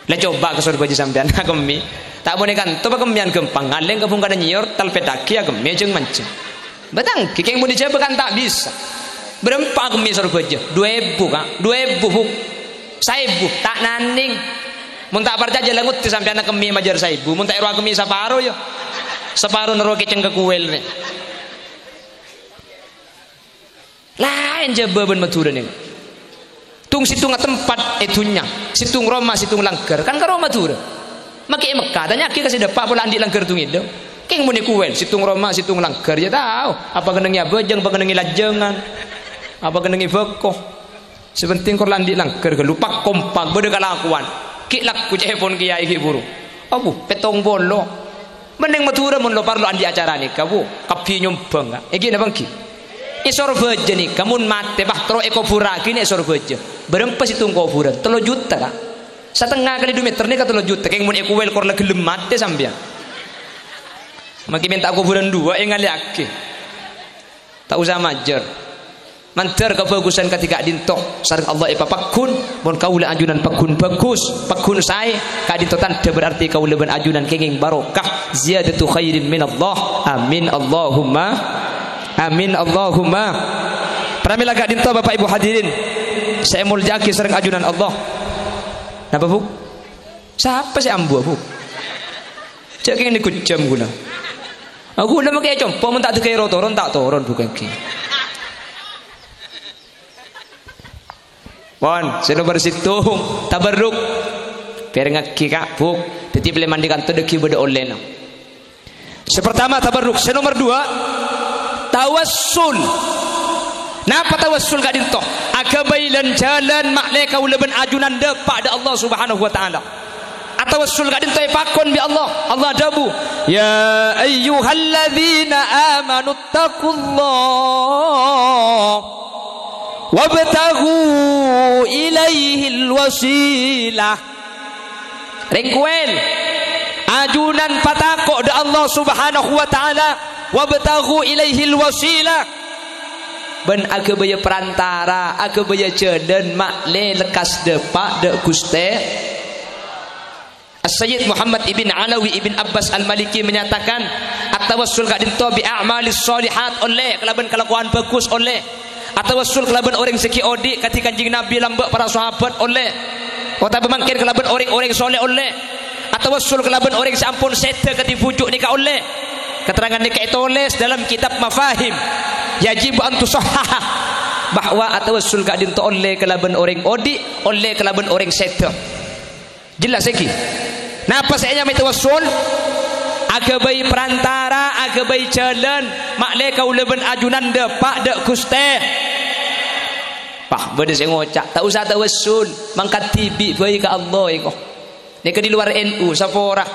La coba ka Sorbhâjâ sampèyan, akemmè. Ta' mon è kanto pakemmèyan ghâmpang, ngalèng ka bhungkana nyèyor, talpèttaghi akemmè jhâng-manjhâng. Bâtanggi, kèng mon è Jhâbâ kan ta' bisa. Bârâmpa akemmè Sorbhâjâ? Du èbu, Kak. Du èbu, Bu. Saèbu, ta' nanèng. Mon ta' parcajâ, la ngoddhi sampèyan akemmè majâr saèbu. Mon ta' èro akemmè saparo, ya. Saparona ro kècèng ka Kuwel, rè. Laèn Jhâbâ bân Madhurâ nèka. Tong-sèttonga tempat è dhunnya, sèttong roma, sèttong langghâr, kan karo Madhurâ. Makè è Mekka, tanya'aghi ka sè dâpa' pola andi' langghâr tong-èdhâ. Kèng mon è Kuwel, sèttong roma, sèttong langghâr, ya tao. Apa kennengngè abhâjâng, apa kennengngè lajângan, apa kennengngè bhâko. Sè pentèng kor la andi' langghâr ghâllu, pak-kompak, bâdâ kalakowan. Ghi' lagghu cè'èpon kèyaè ghi' buru. Abu, pètong polo. Mending Madhurâ mon lo parlo andi' acara nèka, Bu. Kabbhi nyombhâng, Kak. Èngghi napa èngghi? È Sorbhâjâ nèka, mon matè, bâh, terro èkobhurraghi nè' è Sorbhâjâ. Bârâmpa sèttong kobhurân? Tello juta, Kak. Satengnga kalè du mèter nèka tello juta. Kèng mon è Kuwel kor la ghellem matè sampèyan. Makè mènta kobhurân duwâ' èngalèyaghi. Ta' osa majâr. Mandhâr kabhâghusân kadhi ka'dinto sareng Allah èpapagghun, mon kaulâ ajunan pagghun bhâghus, pagghun saè, ka'dinto tandhâ berarti kaulâ bân ajunan kèngèng barokah, ziyadatu khairin minallah. Amin, Allahumma amin, Allahumma. Pramèla ka'dinto, Bapak Ibu hadirin sè èmoljâ'aghi sareng ajunan Allah. Napa, Bu? Sapa sè ambu, Bu? Jhâ' kèng nèko jhâm ghulâ. Aku lem kè compo' mon ta' dâgâi ro-toron, ta' toron bukan kè. Pon, sè nomer sèttong, tabarruk. Pèrengngaghi, Kak, Bu. Dhâddhi, pèlè mandi kanto dhâggi' bâdâ ollèna. Sè partama, tabarruk. Sè nomer duwâ', tawassul. Napa tawassul ka'dinto? Aghâbây lan-jhâlân ma'lè kaulâ bân ajunan dâpa' dâ' Allah Subhanahu wa Ta'ala. Atawassul ka'dinto èpakon bi' Allah. Allah adhâbu, "Ya ayyuhalladzina amanu taqullah wabtaghu ilaihil wasilah." Rèng Kuwel, ajunan patako' dâ' Allah Subhanahu wa Ta'ala, "Wabtaghu ilaihil wasilah." Bân aghâbâyâ parantara, aghâbâyâ jhâlân ma'lè lekkas dâpa' dâ' Ghustè. As-Sayyid Muhammad ibn Alawi ibn Abbas Al-Maliki menyatakan, at-tawassul ka'dinto bi a'malis shalihat, ollè, kalabân kalakowan bhâghus, ollè. Atawassul kalabân orèng sè ghi' odi', kadhi Kanjeng Nabi lambâ' para sahabat, ollè. Otabâ mangkèn kalabân orèng-orèng soleh, ollè. Atawassul kalabân orèng sè ampon sèdhâ kadhi bhuju' nèka, ollè. Katerrangan nèka ètolès dâlâm kitab Mafahim Yajibu an Tusahhaha, bahwa atawassul ka'dinto ollè kalabân orèng odi', ollè kalabân orèng sèdhâ. Jelas èngghi? Napa sè ènyamaè tawassul? Aghâbây parantara, aghâbây jhâlân, ma'lè kaulâ bân ajunan dâpa' dâ' Ghustè. Wah, bâdâ sè ngoca', "Ta' osa tawassul, mangkat dhibi' bhâi ka Allah èko." Nèka di luar N U, sapora.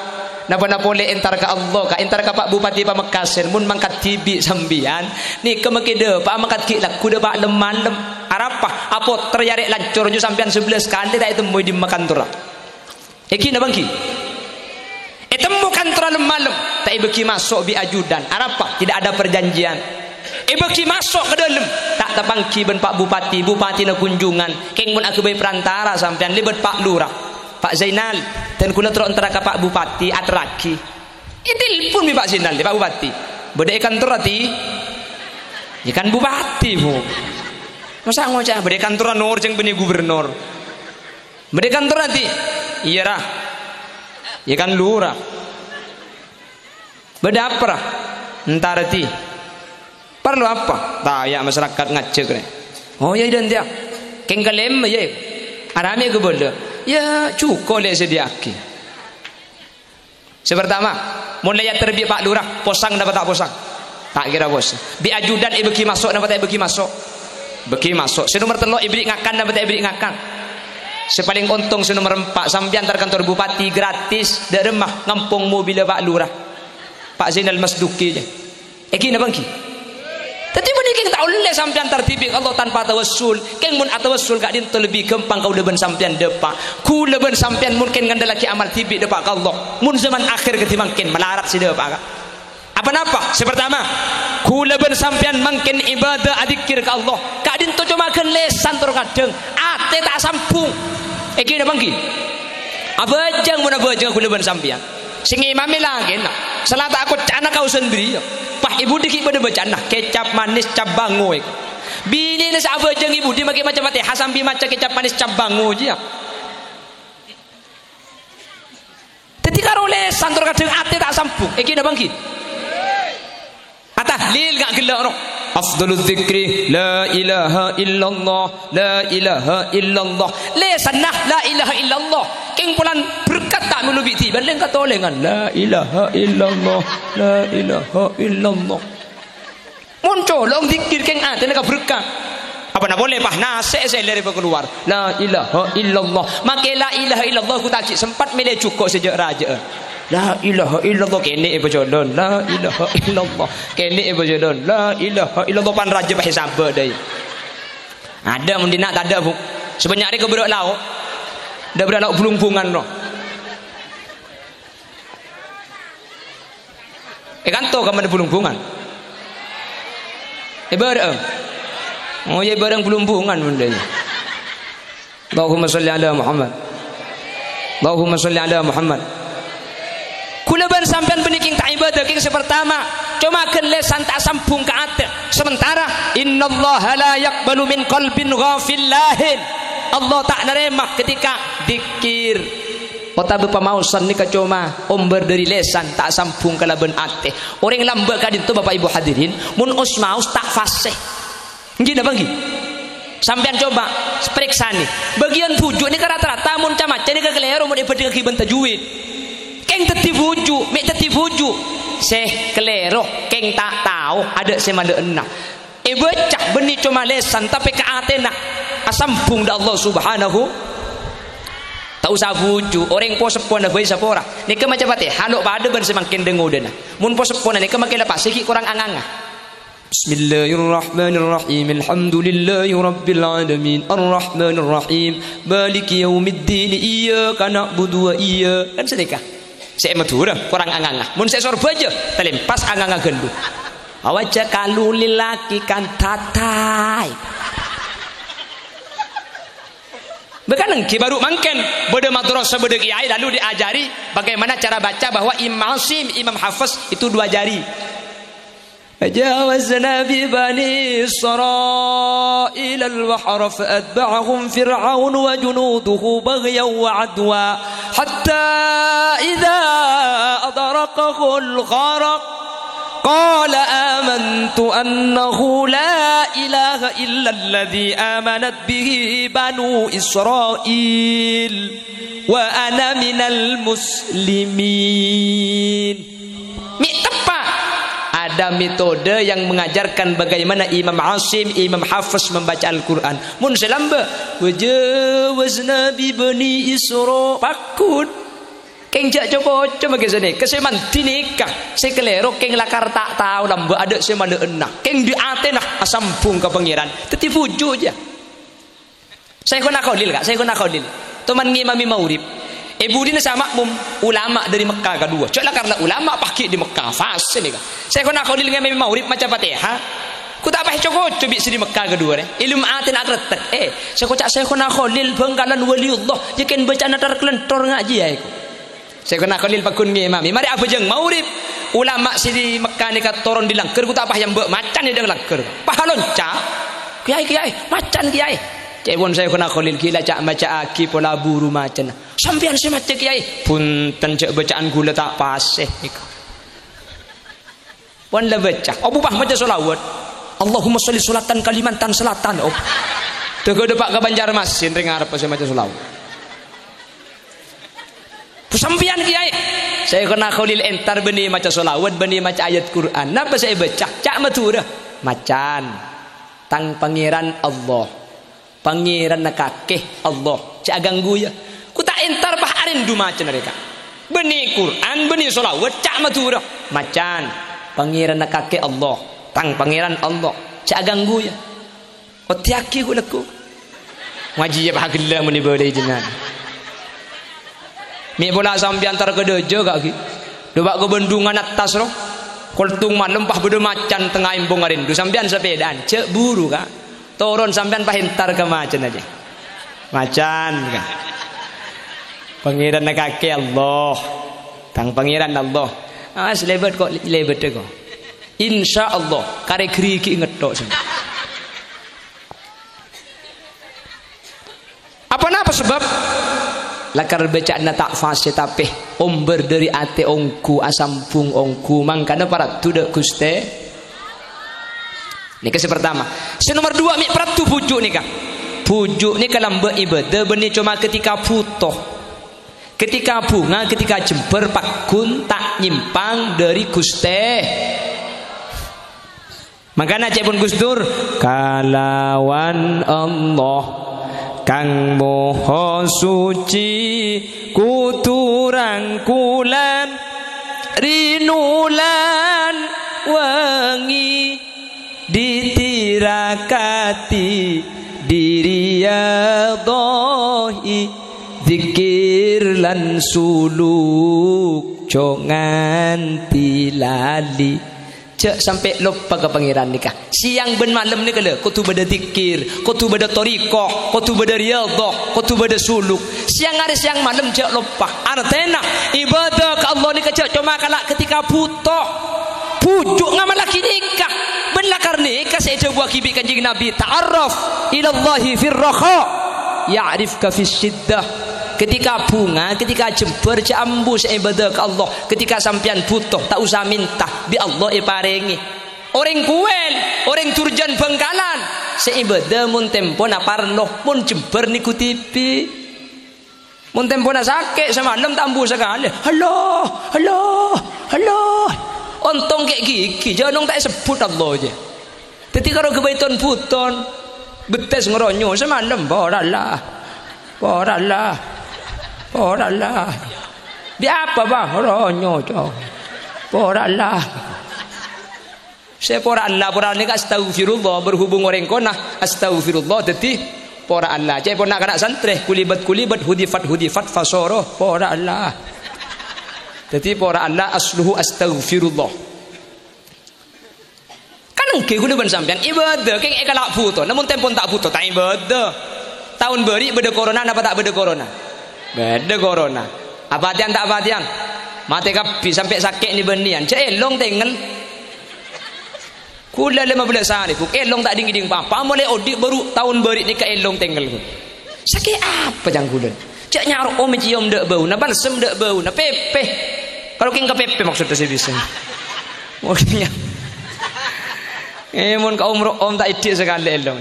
Napa-napa polè entar ka Allah, Kak, entar ka Pak Bupati Pamekasan, mon mangkat dhibi' sampèyan, nèka makè dâpa' mangkat ghi' lagghu dâpa' lem-malem. Arapa? Apotter yâ rè' lancor, nyo sampèyan sabellâs kalè ta' ètemmo è dimma kantorra. Èngghi napa èngghi? Ètemmo kantorra lem-malem, ta' èbâghi maso' bi' ajudan. Arapa? Tidak ada perjanjian. Èbâghi maso' ka dâlem, ta' tapangghi bân Pak Bupati, Bupatina Kunjungan. Kèng mon aghâbây parantara sampèyan lèbât Pak Lurah. "Pak Zainal, dân kaulâ terro entara ka Pak Bupati, aterraghi." Ètelpon bi' Pak Zainal, "Pak Bupati, bâdâ è kantorra, Ti?" "Yâ kan Bupati, Bu." Masa' ngoca' bâdâ è kantorra nor jhâng bânnè gubernur. Bâdâ è kantorra, Ti? Iyâ, Ra. Yâ kan Lurah. Bâdâ apa, Ra? Entara, Ti. Parlo apa? Taya' masyarakat ngajhâk, rè. Oh, iyâ, iyâ, iyâ. Kèng kalèma, iyâ. Aramè ghâbâlâ. Iyâ, jhuko' lè' sèdhiyâaghi. Sè partama, mon la èyater bi' Pak Lurah, posang napa ta' posang? Ta' kèra posang. Bi' ajudan èbâghi maso' napa ta' èbâghi maso'? Bâghi maso'. Sè nomer tello' èberri' ngakan napa ta' èberri' ngakan? Sè palèng ontong sè nomer empa', sampèyan entar kantor bupati gratis, dâ' remma ngampong mobilla Pak Lurah. Pak Zainal Masduki jâ. Èngghi napa èngghi? Dhâddhi, bânnè kèng ta' ollè sampèyan tardhibi' ka Allah tanpa tawassul. Kèng mon atawassul ka'dinto lebbi ghâmpang kaulâ bân sampèyan dâpa'. Kaulâ bân sampèyan mon kèng ngandhâllaghi amal dhibi' dâpa' ka Allah. Mon zaman akhir kadhi mangkèn malarat sè dâpa', Ka'. Apa napa? Sè partama, kaulâ bân sampèyan mangkèn ibadah adzikkèr ka Allah. Ka'dinto coma ghân lèsan tor kadhâng, atè ta' sambhung. Èngghi napa èngghi? Abhâjâng mon abhâjâng kaulâ bân sampèyan. Sè ngimami lakèna, sala ta' kocca'na kaosan bâriyâ. Pas è budi ghi' padâ bâca'na, kecap manis cap bango. Binèna sè abhâjâng è budi makè maca Fatihah sambi maca kecap manis cap bango jiyâ. Dhâddhi karo lèsan tor kadhâng atè ta' sambhung. Èngghi napa èngghi? Atahlil nga' ghellâ' rowa. Afdhaludz dzikri la ilaha illallah, la ilaha illallah. Lèsanna la ilaha illallah. Kèng polana berkat ta' mèlo bi' dhibi', lèng katolèngan. La ilaha illallah, la ilaha illallah. Mon colong dzikkèr kèng atèna kaberkah. Apa napa polè, pas nasè' sè lèrè pakalowar. La ilaha illallah. Makè la ilaha illallah ghu ta' ghi' sempat mèlè jhuko' sè jâ'-rajâ'ân. La ilaha illallah kènè' è pajhâlân. La ilaha illallah kènè' è pajhâlân. La ilaha illallah pan rajâ pas èsabâ' dâi. Adâ' mon dinna' tadâ', Bu. Sè bânnya' rè ka bârâ' lao'. Dâ' bârâ' lao' bulung-bhungan, no. È kanto kamma bulung-bhungan. È bârâ'ân. Oh, iyâ, bârâ'ân bulung-bhungan mon dâi. Allahumma shalli ala Muhammad. Allahumma shalli ala Muhammad. Kaulâ bân sampèyan bânnè kèng ta' ibadah, kèng sè partama, coma ghân lèsan ta' sambhung ka atè. Sementara, innallaha la yaqbalu min qalbin ghafil lahin. Allah ta' narèma ketika dzikkèr otabâ pamaosan nèka coma ombâr dâri lèsan, ta' sambhung kalabân atè. Orèng lambâ' ka'dinto, Bapa' Ibu hadirin, mon os-maos ta' fasè. Èngghi napa èngghi? Sampèyan coba parèksanè. Bâgiyân bhuju' nèka rata-rata mon ca-maca nèka kalèro mon èbhândhingngaghi bân tajwid. Kèng dhâddhi bhuju', mè' dhâddhi bhuju'. Sè kalèro, kèng ta' tao, adâ' sè mala'ana. Èbâca bânnè coma lèsan, tapè ka atèna asambhung dâ' Allah Subhanahu. Ta' osa bhuju', orèng po-seppona bhâi sapora. Nèka maca Fatihah lo' padâ bân sè mangkèn dâ-ngodâna. Mon po-seppona nèka makè la pas ghi' korang anganga. Bismillahirrahmanirrahim. Alhamdulillahi rabbil alamin. Arrahmanirrahim. Maliki yaumiddin. Iyyaka na'budu wa iyya-, kan sanèka. Sè è Madhurâ korang anganga. Mon sè Sorbhâjâ, talèmpas anganga ghâllu. Awajah kalu lelaki kan tatai. Bahkan èngghi bâru' mangkèn, bâdâ madrasah, bâdâ kiai lalu diajari bagaimana cara baca bahwa Imam Asim, Imam Hafs itu dua jari. فجاوزنا ببني إسرائيل البحر فأتبعهم فرعون وجنوده بغيا وعدوا حتى إذا أدركه الغرق قال آمنت أنه لا إله إلا الذي آمنت به بنو إسرائيل وأنا من المسلمين. Mè' teppa'. Ada metode yang mengajarkan bagaimana Imam Asim, Imam Hafs membaca Al-Quran. Mon sè lambâ', "Wa jawazna bi Bani Isra." Pagghun. Kèng jhâ' co-koco makè sanèka. Sè mandhi nèka. Sè kalèro kèng lakar ta' tao lambâ' adâ' sè mala'ana. Kèng dâ' atèna asambhung ka Pangèran. Dhâddhi bhuju' jâ. Syaikhona Kholil, Ka', Syaikhona Kholil. Toman ngimami maghrib. È budina sè makmum, ulama dâri Mekka kadhuwâ. Jhâ' la karna ulama paghi' dâri Mekka, fasè nèka. Syaikhona Kholil ngimami maghrib maca Fatihah. Ghu ta' pas co-koco bi' sè dâri Mekka kadhuwâ rè. Èlem atèna akrettek. Eh, sè koca' Syaikhona Kholil Bhângkalan Waliullah, jhâ' kèng bâca'na tar-kalentor ngajhi, ya, iku. Syaikhona Kholil pagghun ngimami. Marè abhâjâng maghrib. Ulama sè dâri Mekka nèka toron dâri langghâr, ghu ta' pas èyambâ' macan è dhâng langghâr. Pas alonca'. "Kèyaè, kèyaè, macan, kèyaè." Ca'èpon Syaikhona Kholil, "Ghilâ ca'-maca'aghi pola buru macanna." "Sampèyan sè maca, Kèyaè." "Bhunten, jhâ' bâca'an ghulâ ta' pasè." Pon la bâca. Apa pas maca sholawat? "Allahumma sholli sholatan Kalimantan Selatan." Oh. Dâgâ dâpa' ka Banjarmasin, rèng arep sè maca sholawat. "Sampèyan, Kèyaè." Syaikhona Kholil entar bânnè maca sholawat, bânnè maca ayat Qur'an. Napa sè èbâca? Ca' Madhurâ. "Macan. Tang Pangèran Allah. Pangèranna kakè Allah. Jhâ' aghânggu, ya." Ghu ta' entar pas arèndhu macanna rèka. Bânnè Qur'an, bânnè sholawat, ca' Madhurâ. "Macan. Pangèranna kakè Allah. Tang Pangèran Allah, jhâ' aghânggu, yâ. Oddhiyaghi ghu-lagghu. Ngajhi, yâ, pagella' mon èbâlâi jenengan. Mè' pola sampèyan entar ka dâjâ, Ka', ghi. Dhu, Pak, ka Bandungan attas, ro. Kolthung malem pas bâdâ macan tengnga embong arèndhu. Sampèyan sapèdaan, jhâ' buru, Ka'. Toron sampèyan pas entar ka macan ajâ. Macan, Ka'. Pangèranna kakè Allah. Tang Pangèran Allah. Awas lèbât ko', lèbât ko'. Insyaallah, karè ghârighi ngetthok sè. Apa napa sebab? Lakar bâca'anna ta' fasè tapè ombâr dâri atè ongghu, asambhung ongghu, mangkana paraddhu dâ' Ghustè. Nèka sè partama. Sè nomer duwâ', mè' paraddhu bhuju' nèka. Bhuju' nèka lambâ' ibâdâ bânnè coma ketika bhuto. Ketika bhunga, ketika jembhâr pagghun ta' nyèmpang dâri Ghustè. Mangkana ca'èpon Gus Dur, "Kalawan Allah kang moho suci, kodhu rangkulan rinolan wengi, ditirakati diriyadhohi, dzikir lan suluk, jhâ' nganti lali." Jhâ' sampè' loppa ka Pangèran nèka. Sèyang bân malem nèka, lho, kodhu bâdâ dzikir, kodhu bâdâ thariqah, kodhu bâdâ riyadhah, kodhu bâdâ suluk. Sèyang arè sèyang malem jhâ' loppa. Artèna, ibâdâ ka Allah nèka jhâ' coma kala' ketika bhuto. Bhuju' ngamallaghi nèka. Bân lakar nèka sè èdhâbuwâghi bi' Kanjeng Nabi, "Ta'arraf ilallahi fir rakha, ya'rifka fis syiddah." Ketika bhunga, ketika jembhâr, jhâ' ambu sè ibâdâ ka Allah. Ketika sampèyan bhuto, ta' osa mènta, bi' Allah èparèngè. Orèng Kowèl, orèng Durjan Bhângkalan, sè ibâdâ mon tempona parlo, mon jembhâr nèngghu TV. Mon tempona sakè', samalem ta' ambu sakalè. "Allah, Allah, Allah." Ontong kè' ghighi, jhâ' nong ta' èsebbhut Allah jâ. Dhâddhi karo ghâbây ton-bhuton, bettès ngoronyo, samalem, "Pora Allah, pora Allah, pora Allah." "Bi' apa, Bang?" "Ngoronyo, Cong. Pora Allah." Sè pora Allah, pora nèka astaghfirullah, berhubung orèng kona, astaghfirullah, dhâddhi pora Allah. Ca'èpon na'-kana' santrè, kulibat-kulibat, hudifat-hudifat, fasoro, pora Allah. Dhâddhi pora Allah, asluhu astaghfirullah. Kan ènggi kaulâ bân sampèyan ibâdâ, kèng èkala' bhuto. Namong tempon ta' bhuto, ta' ibâdâ. Taon bâri' bâdâ korona napa ta' bâdâ korona? Bâdâ korona. Apatèyan ta' apatèyan? Matè kabbhi sampè' sakè' nè-bânnèyan. Jhâ' èlong tengngel. Kaulâ lèma bellâs arè, Bu', èlong ta' dhing-ngèdhing pa-apa. Molaè odi' bâru taon bâri' nèka èlong tengngel, Bu'. Sakè' apa, ca'na kaulâ? Jhâ' nyarop mè' cèyom dâ' bâuna, balsem dâ' bâuna, pèpè. Kalau kèng ka pèpè maksudnya sè bisa. Maksudnya. Eh, mon ka omro om ta' èdhi' sakalè èlong.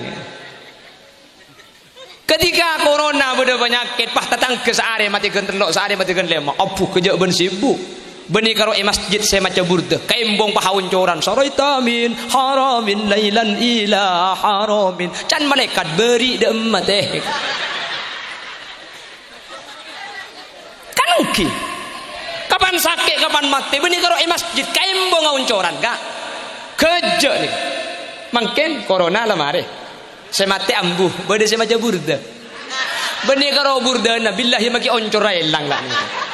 Ketika korona bâdâ panyakèt, pas tatangghâ saarè matè ghân tello', saarè matè ghân lèma', abu kejjhâ' bân sibuk. Bânnè karo è masjid sè maca burdah, kaembong pas aoncoran, "Saraita min haramin lailan ila haramin." Can malaèkat bâri' dâ' emma tè. Kan ènggi. Kapan sakè', kapan matè, bânnè karo è masjid, kaembong aoncoran, Ka'. Kejjhâ' nè. Mangkèn korona la marè. Sè matè ambu, bâdâ sè maca burdah. Bânnè karo burdhâna, billahi maghi oncor èlang la nèka.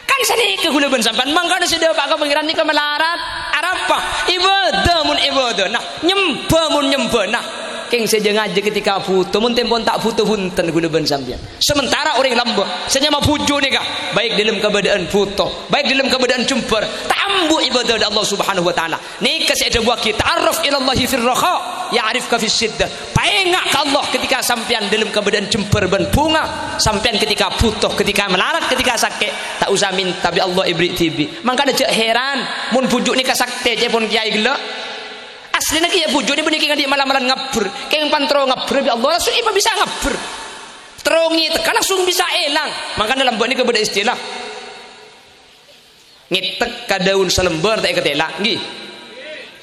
Kan sanèka kaulâ bân sampèyan, mangkana sè dâpa' ka Pangèran nèka malarat. Arapa? Ibâdâ mon ibâdâna, nyembhâ mon nyembhâna. Kèng sè jhâ' ngajhi ketika bhuto, mon tempon ta' bhuto bhunten kaulâ bân sampèyan. Sementara orèng lambâ', sè nyama bhuju' nèka, baik dâlem kabâdâ'ân bhuto, baik dâlem kabâdâ'ân jembhâr, ta' ambu ibâdâ dâ' Allah Subhanahu wa Ta'ala. Nèka sè èdhâbuwâghi, "Ta'arraf ilallahi fir rakha, ya'rifka fis syiddah." Paènga' ka Allah ketika sampèyan dâlem kabâdâ'ân jembhâr bân bhunga, sampèyan ketika bhuto, ketika malarat, ketika sakè', ta' osa mènta bi' Allah èberri' dhibi'. Mangkana jhâ' hèran, mon bhuju' nèka saktè ca'èpon kèyaè ghellâ'. Aslina kèya bhuju' nè bânnè kèng andi' mala-malan ngabbher, kèng pan terro ngabbher bi' Allah, langsung èpabisa ngabbher. Terro ngètekka langsung bisa èlang. Mangkana lambâ' nèka bâdâ istilah. Ngètek ka dâun salembâr ta' èkatèla', ngghi.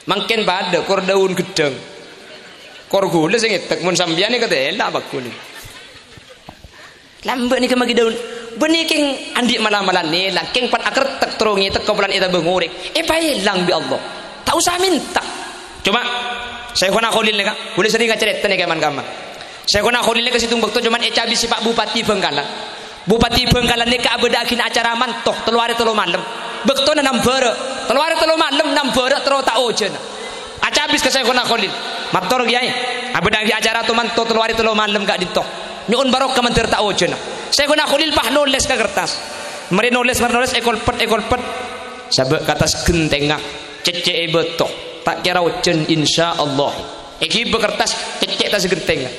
Mangkèn padâ, kor dâun ghedhâng. Kor ghulâ sè ngètek, mon sampèyan èkatèla' bhâghus. Lambâ' nèka maghi dâun. Bânnè kèng andi' mala-malan nèlang, kèng pan akertek terro ngètek ka polana ètabâng orèng. Èpaèlang bi' Allah. Ta' osa mènta. Coma, Syaikhona Kholil nèka, kaulâ serrèng acarèta nèka, man-kamman. Syaikhona Kholil nèka sèttong bâkto coma ècabisi Pa' Bupati Bhângkalan. Bupati Bhângkalan nèka abâdâ'âghinah acara manto tello arè tello malem. Bâktona nambârâ'. Tello arè tello malem nambârâ' terro ta' ojhân. Acabis ka Syaikhona Kholil. "Mator, Kèyaè. Abâdâ'âghi acara to manto tello arè tello malem ka'dinto. Nyo'on barokah mandhâr ta' ojhâna." Syaikhona Kholil pas nolès ka kertas. Marè nolès, marè nolès, èkolpet, èkolpet. Sabâ' ka attas ghentèngnga. Cèccè'è bâto. Ta' kèra ojhân, insyaallah. Èghibâ kertas, cèccè' attas ghentèngnga.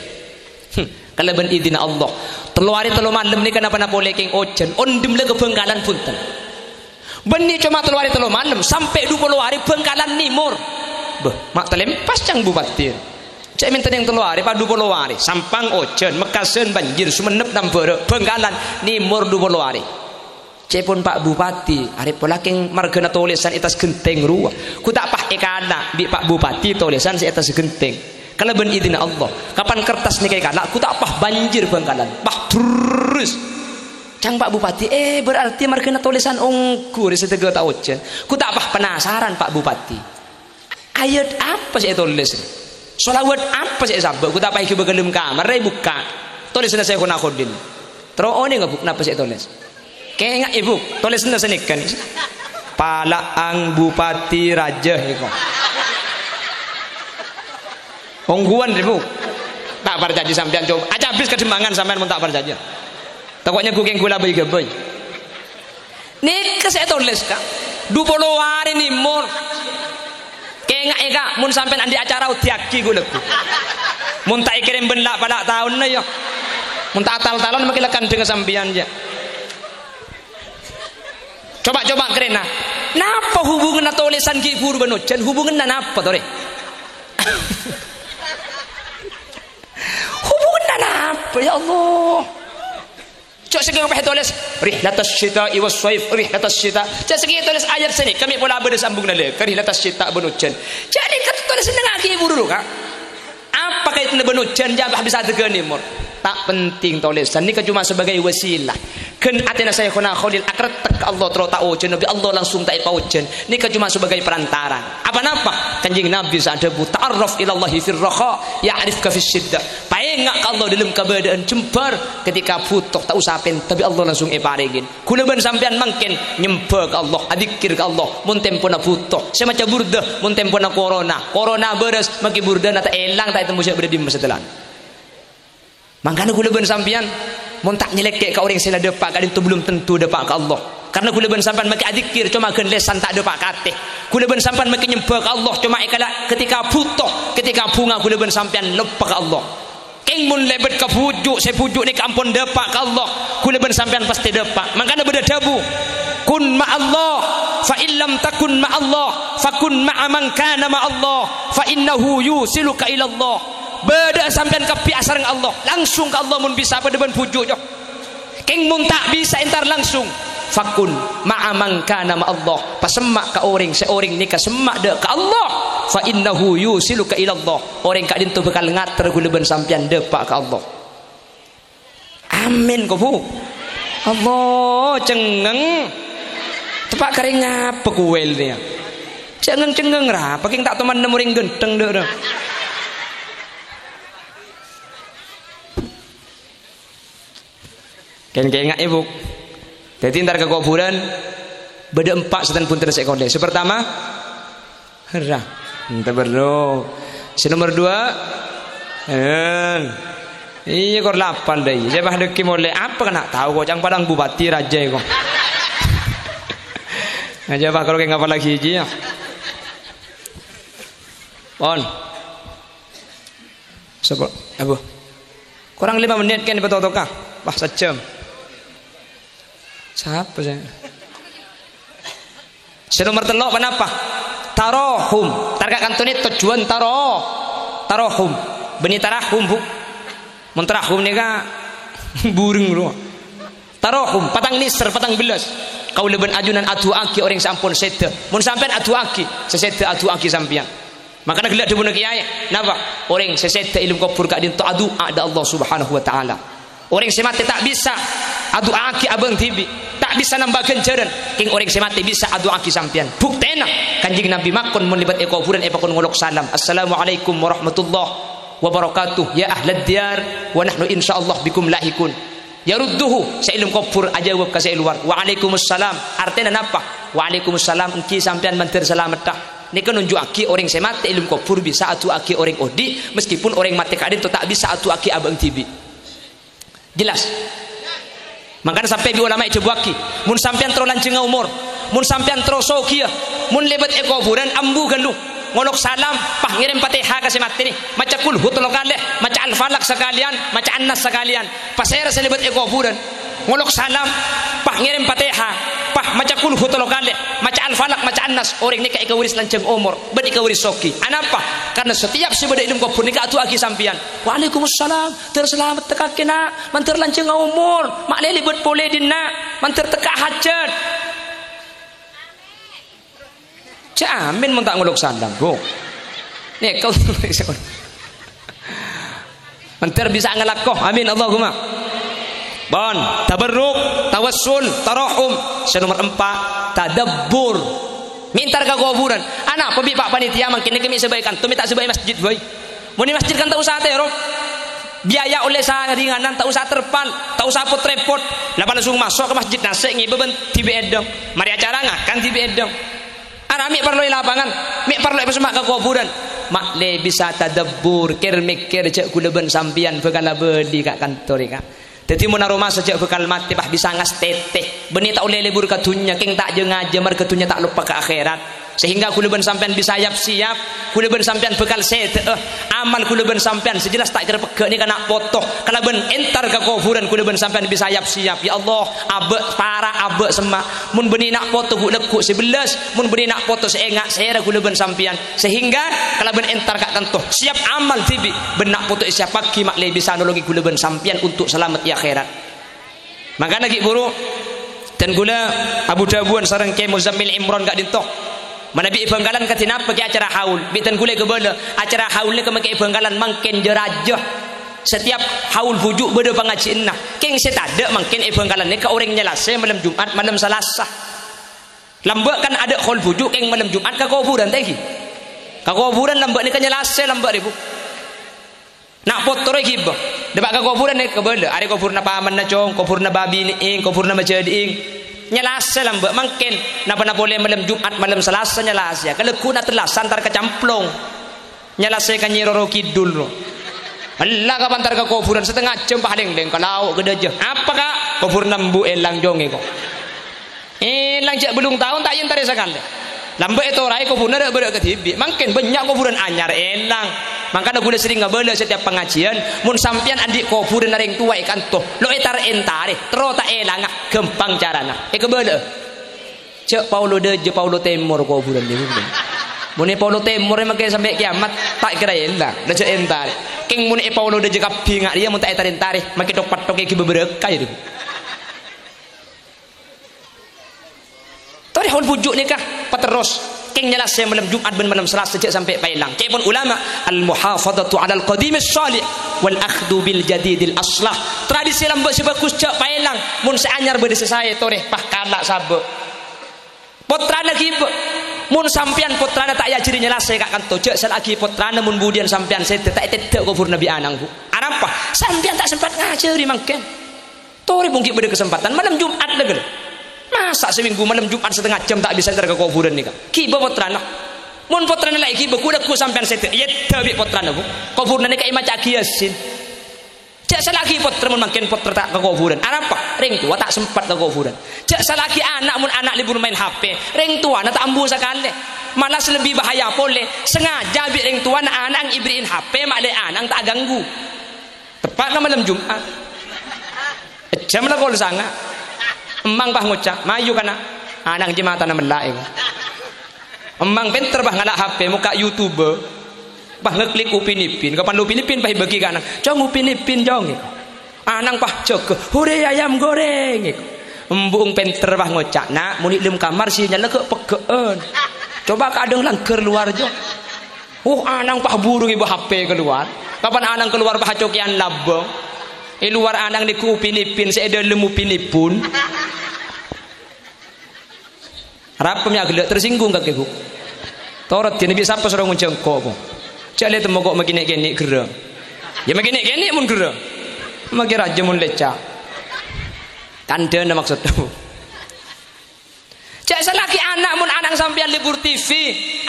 Hmm, kalabân idinna Allah. Tello arè tello malem nèka napa-napa polè kèng ojhân. Ondhem la ka Bhângkalan bhunten. Bânnè coma tello arè tello malem, sampè' du polo arè Bhângkalan nèmor. Bâh, ma' talèmpas ca'na Bupati. Cè' mènta neng tello arè, pas du polo arè. Sampang ojhân, Mekkasân banjir, Songennep nambârâ', Bhângkalan nèmor du polo arè. Ca'èpon Pa' Bupati, arè pola kèng marghâna tolèsan è attas ghentèng rowa. Ghu ta' pas èkala' bi' Pa' Bupati tolèsan sè è attas ghentèng. Kalabân idinna Allah, kapan kertas nèka èkala', ghu ta' pas banjir Bhângkalan. Pas terros. Ca'na Pa' Bupati, "Eh, berarti marghâna tolèsan ongghu rè sè tegghâ ta' ojhân." Ghu ta' pas penasaran Pa' Bupati. Ayat apa sè ètolès? Sholawat apa sè èsabâ'? Ghu ta' pas èghibâ ka dâlem kamar, èbukka'. Tolèsanna Syaikhona Kholil. Terro onènga, Bu', napa sè ètolès? Kènga'è, Bu', tolèsanna sanèka nè. Pala'ang Bupati Rajâ èko. Ongghuwân, Bu'. Ta' parcajâ sampèyan, coba. Acabis ka Demangan sampèyan mon ta' parcajâ. Tako' nyangghu kèng ghulâ bhâi-ghâbây. Nèka sè ètolès, Ka'. Du polo arè nèmor. Kènga'è, Ka', mon sampèyan andi' acara oddhiyâghi ghulâ, Bu'. Mon ta' èkèrèm bân la'-pala' taonna, yâ. Mon ta' tal-talan, makè la kandhângnga sampèyan, yâ. Coba-coba karèna. Napa hubunganna tolèsan ghi' buru bân ojhân? Hubunganna napa, torè? Hubunganna napa, ya Allah? Cok, sè kèng pas ètolès, "Rihlatas syita'i was shaif, rihlatas syita." Cok, sè kèng ètolès ayat sanèka, mè' pola bâdâ sambungnga lè, ka rihlatas syita' bân ojhân. Jhâ' nèka tolès nèngaghi buru, Ka'. Apa kaitanna bân ojhân, jhâ' pas bisa dâgâ nèmor? Ta' penting tolèsan, nèka coma sebagai wasilah. Ghân atèna Syaikhona Kholil akarettek ka Allah, terro ta' ojhân, bi' Allah langsung ta' èpaojhân. Nèka coma sebagai perantara. Apa napa? Kanjeng Nabi sè adhâbu, "Ta'arraf ilallahi fir rakha, ya'rifka fis syiddah." Paènga' ka Allah dâlem kabâdâ'ân jembhâr, ketika bhuto, ta' osa pènta, bi' Allah langsung èparèngè. Ghulâ bân sampèyan mangkèn nyembhâ ka Allah, adzikkèr ka Allah, mon tempona bhuto. Sè maca burdah, mon tempona korona. Korona bârâs, makè burdana ta' èlang, ta' ètemmo sè bâdâ è dimma satellana. Mangkana ghulâ bân sampèyan, mon ta' nyèlèkè' ka orèng sè la dâpa' ka'dinto, belum tentu dâpa' ka Allah. Karna ghulâ bân sampèyan makè adzikkèr, coma ghân lèsan, ta' dâpa' ka atè. Ghulâ bân sampèyan makè nyembhâ ka Allah, coma èkala' ketika bhuto, ketika bhunga ghulâ bân sampèyan loppa ka Allah. Kèng mon lèbât ka bhuju', sè bhuju' nèka ampon dâpa' ka Allah, ghulâ bân sampèyan pastè dâpa'. Mangkana bâdâ dhâbu, "Kun ma'allah, fa illam takun ma'allah, fa kun ma'a man kana ma'allah, fa innahu yusiluka ilallah." Bâdâ'â sampèyan kabbhi asareng Allah, langsung ka Allah mon bisa padâ bân bhuju', jo. Kèng mon ta' bisa entar langsung, "Fakun ma'a man kana ma'allah." Pasemma' ka orèng sè orèng nèka semma' dâ' ka Allah. "Fa innahu yusiluka ilallah." Orèng ka'dinto bhâkal ngater ghulâ bân sampèyan dâpa' ka Allah. Amin, ko, Bu. Allah, cengngeng. Teppa' karè ngapa kowèl nèya? Cengngeng-cengngeng ra, pakèng ta' toman nemmo orèng ghântheng dâ' ra. Kèng-kènga', Bu. Dhâddhi, entar ka kobhurân, bâdâ empa' sè tan-bhunten sè èkotè. Sè partama, herra. Ente perlu. Sè nomer dua, en. Iyâ, kor lapan dâ' iyâ. Sè pas dhâggi' molè, apa kèng ta' tao, kok, ca'na pala'ang bupati rajâ, kok. Ngajâ, Pak, kalau kayak ngapa lagi, Ji, ya? Pon. Sapa? Apa? Kurang lima menit kan, betul-betul kah? Wah, sejam. Sapa sih? Sè nomer tello', ponapa? Tarahum. Tarka' kantone tojjhuwân taro-, tarahum. Bânnè tarahum, Bu. Mon tarahum nèka bureng, bro. Tarahum, patang nèser, patang bellâs. Kaulâ bân ajunan adu'aaghi orèng sè ampon sèdhâ. Mon sampèyan adu'aaghi, sè sèdhâ adu'aaghi sampèyan. Mangkana ghellâ' dhâbuna kèyaè, napa? Orèng sè sèdhâ è alam kobhur ka'dinto adu'a dâ' Allah Subhanahu wa Ta'ala. Orèng sè matè ta' bisa adu'aaghi abâng dhibi', ta' bisa nambâ ghânjhârân. Kèng orèng sè matè bisa adu'aaghi sampèyan. Buktèna, Kanjeng Nabi makon mon lèbât è kobhurân èpakon ngolok salam, "Assalamualaikum warahmatullahi wabarakatuh, ya ahlad diyar, wa nahnu insyaallah bikum lahiqun." Yarudduhu, sè è dâlem kobhur ajâwâb ka sè è lowar, "Waalaikumsalam." Artèna napa? "Waalaikumsalam, èngghi sampèyan mandhâr salamettâ." Nèka nonjhu'aghi orèng sè matè è dâlem kobhur bisa adu'aaghi orèng odi', meskipun orèng matè ka'dinto ta' bisa adu'aaghi abâ'na dhibi'. Jelas? Mangkana sampè' bi' ulama èdhâbuwâghi, "Mon sampèyan terro lanjhângnga omor, mon sampèyan terro soghiyâ, mon lèbât è kobhurân ambu ghâllu, ngolok salam, pas ngèrèm Fatihah ka sè matè nè, maca Qul Hu tello kalè, maca Al-Falaq sakalèyan, maca An-Nas sakalèyan, pasèra sè lèbât è kobhurân, ngolok salam, pas ngèrèm Fatihah, pas maca Qul Hu tello kalè, maca Al-Falaq, maca An-Nas, orèng nèka èkabâris lanjhâng omor, bân èkabâris soghi." Anapa? Karna setiap sè bâdâ è dâlem kobhur nèka adu'aaghi sampèyan. "Waalaikumsalam." Ter salamet tekka'aghi, na'. Mandhâr lanjhângnga omor. Ma' lè lèbât polè dinna'. Mandhâr tekka' hajhât. Jhâ' amin mon ta' ngolok salam, Bu. Nèka. Mandhâr bisa ngalako. Amin, Allahumma. Pon, tabarruk, tawassul, tarahum. Sè nomer empa', tadabbur. Mèntar ka kobhurân. Anapa bi' pa-, panitia mangkèn nèka mè' sè bâi kanto, mè' ta' sè bâi masjid bâi. Mon è masjid kan ta' osa atèro. Biaya ollè saringanan, ta' osa terpal, ta' osa pot-rèpot. Napa langsung maso' ka masjid nasè' ngibâ bân dhibi' èdhâng. Marè acara ngakan dhibi' èdhâng. Ara mè' parlo è lapangan, mè' parlo èpasemma' ka kobhurân. Ma' lè bisa tadabbur, kèr-mèkkèr jhâ' ghulâ bân sampèyan bhâkal abâli ka kanto rèya. Dhâddhi mon aromasa jhâ' bhâkal matè, pas bisa ngastètè. Bânnè ta' ollè lebur ka dhunnya, kèng ta' jâ-ngajâ marghâ dhunnya ta' loppa ka akhèrat. Sehingga ghulâ bân sampèyan bisa yap-siyap, ghulâ bân sampèyan bhâkal sèdhâ'â. Amal ghulâ bân sampèyan sè jelas ta' kèra pegghâ' nèka na' poto. Kalabân entar ka kobhurân ghulâ bân sampèyan bisa yap-siyap. Ya Allah, abâ' para', abâ' semma'. Mon bânnè na' poto ghu'-, lagghu' sè bellas, mon bânnè na' poto sè enga', sèra ghulâ bân sampèyan. Sehingga kalabân entar ka'kanto, siyap amal dhibi', bân na' poto èsiyapaghi ma' lè bisa nolongè ghulâ bân sampèyan untuk salamet è akhèrat. Mangkana ghi' bhuru, dân ghulâ abu-dhâbuwân sareng Kè Muzammil Imron ka'dinto. Manabi è Bhângkalan kadhi napa ghi' acara haul, bi' dân ghulâ èkabâlâ, acara haul nèka makè è Bhângkalan mangkèn jâ-rajâ. Setiap haul bhuju' bâdâ pangajiyânna. Kèng sè tadâ' mangkèn è Bhângkalan nèka orèng nyelasè malem Jum'at, malem Salasa. Lambâ' kan adâ' haul bhuju' kèng malem Jum'at ka kobhurân, ta' ènggi? Ka kobhurân lambâ' nèka nyelasè lambâ' rèbu. Na' poto rowa èghibâ. Dâpa' ka kobhurân èkabâlâ. Arè kobhurna pamanna, cong, kobhurna bâbinè'èng, kobhurna majâdhi'èng. Nyelasè lambâ' mangkèn. Napa-napa polè malem Jum'at, malem Salasa nyelasè. Kalagghuna tellasan tar ka Camplong. Nyelasè ka Nyi Roro Kidul, ro. Ella ka pantar ka kobhurân satengnga jam pas lèng-lèng ka lao' ka dâjâ. Apa, Ka'? Kobhurna embu' èlang, cong, èko. Èlang jâ' bâllung taon ta' èentarè sakalè. Lambâ' ètoraè kobhurna ra'-bâra' kadhibi'. Mangkèn bânnya' kobhurân anyar èlang. Mangkana ghulâ serrèng ngabâlâ setiap pangajiyân, mon sampèyan andi' kobhurânna rèng towa è kanto, lo' ètar-èntarè, terro ta' èlanga, ghâmpang carana. Èkabâlâ'â. Jâ' Paulo Dâjâ, Paulo Tèmor kobhurân nèko. Mon è Paulo Tèmor è makè sampè' kèyamat, ta' kèra èlang. La jâ' èntarè. Kèng mon è Paulo Dâjâ kabbhi nga' rèya mon ta' ètar-èntarè, makè thok-petthok èghibâ bârâkah, yâ, dhu. Torè haul bhuju' nèka paterros. Kèng nyelasè malem Jum'at bân malem Salasa jâ' sampè' paèlang. Ca'èpon ulama, "Al-muhafadhatu 'alal qadimis shalih wal akhdhu bil jadidil aslah." Tradisi lambâ' sè bhâghus jâ' paèlang. Mon sè anyar bâdâ sè saè, torè, pas kala' sabâ'. Pottrana ghibâ. Mon sampèyan pottrana ta' èajhâri nyelasè ka'kanto, jâ' sala'aghi pottrana mon budiyân sampèyan sèdhâ ta' ètèdhâ' kobhurna bi' ana'na, Bu. Arapa? Sampèyan ta' sempat ngajhâri mangkèn. Torè mon ghi' bâdâ kasempadhân malem Jum'at la ghellâ'. Masa' samènggu malem Jum'at satengnga jam ta' bisa entar ka kobhurân nèka? Ghibâ pottrana. Mon pottrana la èghibâ, ghu-lagghu sampèyan sèdhâ, èyèdhâ bi' pottrana, Bu. Kobhurna nèka èmaca'aghi Yasin. Jâ' sala'aghi pottra mon mangkèn pottra ta' ka kobhurân. Arapa? Rèng towa ta' sempat ka kobhurân. Jâ' sala'aghi ana' mon ana' lebur maèn H P. Rèng towana ta' ambu sakalè. Malah sè lebbi bahaya polè, sengajâ bi' rèng towana ana'na èberri'in H P, ma' lè ana'na ta' aganggu. Teppa'na malem Jum'at. Jam la kol sanga. Emmang pas ngoca', "Mayu, kana'." Ana'na jemmatana mella', èko. Emmang pènter, pas ngala' H P, mokka' YouTube. Pas ngeklik Upin Ipin, kapan Upin Ipin pas èbâgi ka ana'na. "Cong, Upin Ipin, Cong," èko. Ana'na pas jâgâ, "Hore ayam goreng," èko. Embu'na pènter, pas ngoca', "Na', mon è dâlem kamar sinyalla ghâ' pegghâ'ân. Coba kadhâng langghâr lowar, Cong." Oh, ana'na pas buru ngibâ H P kalowar. Kapan ana'na kalowar pas acokèyan labâng. È lowar ana'na nèko Upin Ipin, sè è dâlem Upin Ipun. Arapa mè' aghellâ' tersinggung kakè, Bu? Torot, yâ, Nabi sapa soro ngonjhâ engko', Bu? Jhâ' lè temmo ko' makènè'-kènè' ghârâ. Yâ, makènè'-kènè' mon ghârâ. Makè rajâ mon lèca'. Kandhâna maksodda, Bu. Jhâ' salaghi ana' mon ana' sampèyan lebur T V.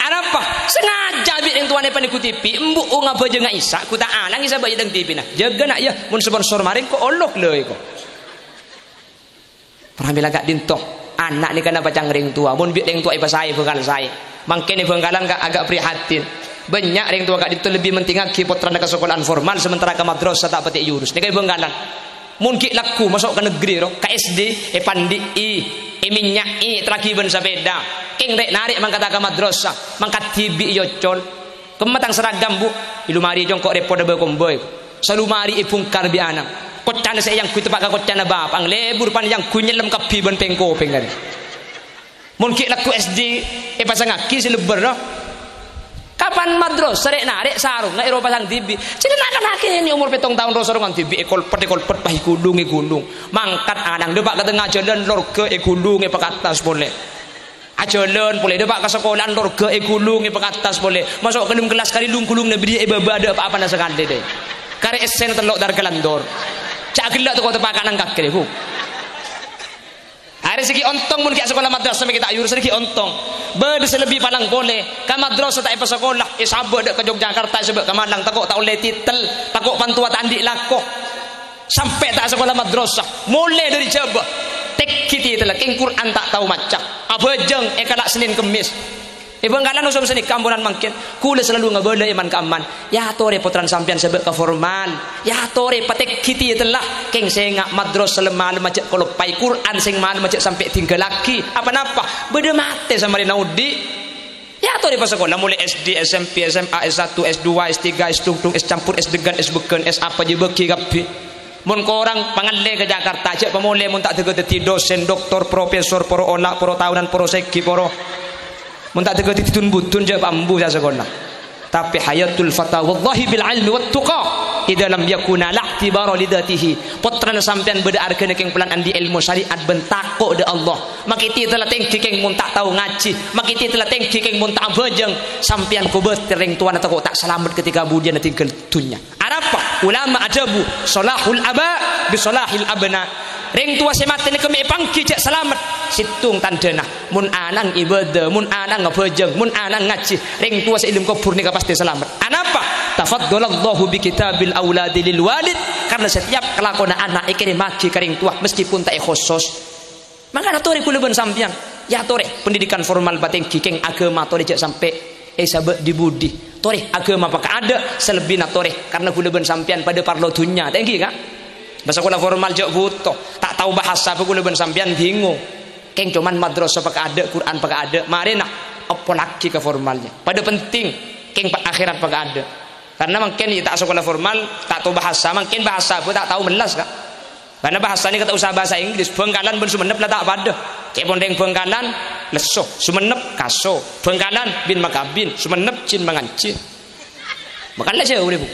Arapa? Sengaja bi' rèng towana èpanèko T V. Embu' ngabhâjânga Isya, ghu ta' alang Isya bâjâ teng T V-na. Jâgâ, na', yâ. Mon sponsor marèng ko' olok lè ko'. Pramèla ka'dinto, ana' nèka napa ca'na rèng towa. Mon bi' rèng towa èpasaè bhâkal saè. Mangkèn è Bhângkalan ka-, agak prihatin. Bânnya' rèng towa ka'dinto lebbi mentingngaghi pottrana ka sakola'an formal, sementara ka madrasah ta' patè èurus. Nèka è Bhângkalan. Mon ghi' lagghu maso' ka negri ro, ka S D, èpandi'i, èmènnya'è, èterraghi bân sapèda. Kèng rè'-narè' mangkata ka madrasah, mangkat dhibi' èocol. Kemma tang seragam, Bu. Èlumari congko' rèpot abâ-kombâ. Salumari èbhungkar bi' ana'. Koccana sè èangghuy teppa' ka koccana bapa'na. Lebur pan èangghuy nyellem kabbhi bân pèng-kopèng, kan. Mon ghi' lagghu S D èpasangngaghi sè lebbâr, no. Kapan madrasah rè'-narè' sarongnga èro pasang dhibi'. Jhâ' na'-kana' kènè' omor pèttong taon ro sarongan dhibi' èkolpet, èkolpet, pas èghulung, èghulung. Mangkat ana' dâpa' ka tengnga jhâlân, lorghâ èghulung, èpakattas polè. Ajhâlân polè, dâpa' ka sakola'an, lorghâ èghulung, èpakattas polè. Maso' ka dâlem kellas karè lung-ghulung nèbâdhiyâ è bâbâ, adâ' pa-apana sakalè, dâi. Karè essèna tello' tar kalandor. Jhâ' ghellâ' tako' teppa' ka nang kakè, Bu. Arè sè ghi' ontong mon ghi' asakola madrasah mè' ghi' ta' èurus, sè ghi' ontong. Bâdâ sè lebbi palang polè, ka madrasah ta' èpasakola, èsabâ' dâ' ka Yogyakarta, èsabâ' ka Malang, tako' ta' ollè titel, tako' pantowa ta' andi' lako. Sampè' ta' asakola madrasah, molè dâri Jhâbâ. Tèngghi titella, kèng Qur'an ta' tao maca. Abhâjâng èkala' Sennèn Kemmès. È Bhângkalan osom sanèka amponan mangkèn. Kaulâ salalu ngabâlâ è-man-ka'emman. Yâ torè pottrana sampèyan sabâ' ka formal. Yâ torè patèngghi titella. Kèng sènga' madrasah lem-malemma jhâ' kaloppaè, Qur'an sèng malemma jhâ' sampè' dhinggâllaghi. Apa-napa? Bâdâ matè samarèna odi'. Yâ torè pasakola molaè S D, S M P, S M A, S satu, S dua, S tiga, S dungdung, S campur, S deggan, S bâgân, S apa jhâ' bâghi kabbhi. Mon korang pangallè ka Jakarta, jhâ' pamolè mon ta' dâgâ dhâddhi dosen, doktor, profesor, poro ola', poro taonan, poro sèghi, poro. Mon ta' dâgâ dhâddhi dun-budun, jhâ' pambu sè asakola. Tapè hayatul fata wallahi bil ilmi wat tuqa. Idza lam yakuna la i'tibara li dzatihi. Pottrana sampèyan bâdâ arghâna kèng polana andi' èlmo syariat bân tako' dâ' Allah. Makè titella tèngghi kèng mon ta' tao ngajhi. Makè titella tèngghi kèng mon ta' abhâjâng. Sampèyan kobâtèr rèng towana tako' ta' salamet ketika budiyânna tinggal dhunnya. Arapa? Ulama adhâbu, "Shalahul aba bi shalahil abna." Rèng towa sè matè nèka mè' èpangghi jhâ' salamet. Sèttong tandhâna. Mon ana' ngibâdâ, mon ana' ngabhâjâng, mon ana' ngajhi, rèng towa sè è dâlem kobhur nèka pastè salamet. Anapa? Tafaddalallahu bi kitabil auladi lil walid. Karena setiap kalakoanna ana' èkèrèmmaghi ka rèng towa, meskipun ta' èkhosos. Mangkana torè kaulâ bân sampèyan, yâ torè pendidikan formal patèngghi, kèng aghâma torè jhâ' sampè' èsabâ' dhi-budhi. Torè aghâma pakaadâ', salebbina torè karna kaulâ bân sampèyan padâ parlo dhunnya. Tèngghi, Ka'? Bâ sakola formal jhâ' bhuto, ta' tao bhâsa bhâ kaulâ bân sampèyan bingung. Kèng coma madrasah pakaadâ', Qur'an pakaadâ', marèna èpolaghi ka formalnya. Padâ penting, kèng pa-, akhèrat pakaadâ'. Karna mangkèn yâ ta' sakola formal, ta' tao bhâsa, mangkèn bhâsa bhâ ta' tao mellas, Ka'. Karna bhâsa nèka ta' osa bhâsa Inggris, Bhângkalan bân Sumenep la ta' padâ. Cè' pon rèng Bhângkalan, lesso, Sumenep, kaso, Bhângkalan, bin makabin, Sumenep, jin manganjin. Makana jhâu rè, Bu.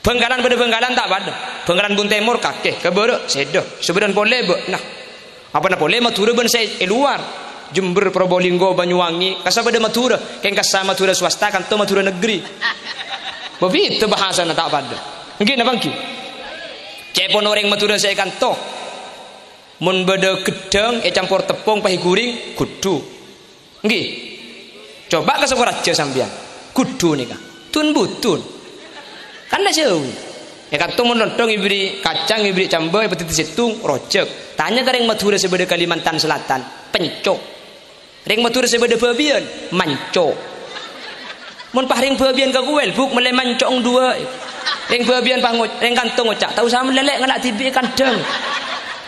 Bhângkalan padâ Bhângkalan ta' padâ. Bhângkalan bun tèmor kakè, ka bârâ' sèdâ, sabâdhân polè bâ'na. Apana polè Madhurâ bân sè è lowar. Jember, Probolinggo, Banyuwangi, kassa padâ Madhurâ. Kèng kassa Madhurâ swasta, kanto Madhurâ negeri. Bâbhidhâ bhâsana ta' padâ. Èngghi napa èngghi? Cè' pon orèng Madhurâ sè è kanto. Mon bâdâ ghedhâng ècampor teppong pas èghuring, ghuddhu. Èngghi. Coba ka Sukoraja sampèyan. Ghuddhu nèka. Dun-budun. Kan la jhâu. È kanto mon lontong èbèrri' kacang, èbèrri' cambâ, èpadhâddhi sèttong, rojâk. Tanya ka rèng Madhurâ sè bâdâ Kalimantan Selatan, penco. Rèng Madhurâ sè bâdâ Bâbiyân, manco. Mon pas rèng Bâbiyân ka Kuwel, Bu', mellè manco' duwâ'. Rèng Bâbiyân pas ngo-, rèng kanto ngoca', "Ta' osa mellè, Lè', ngala' dhibi' è kandhâng.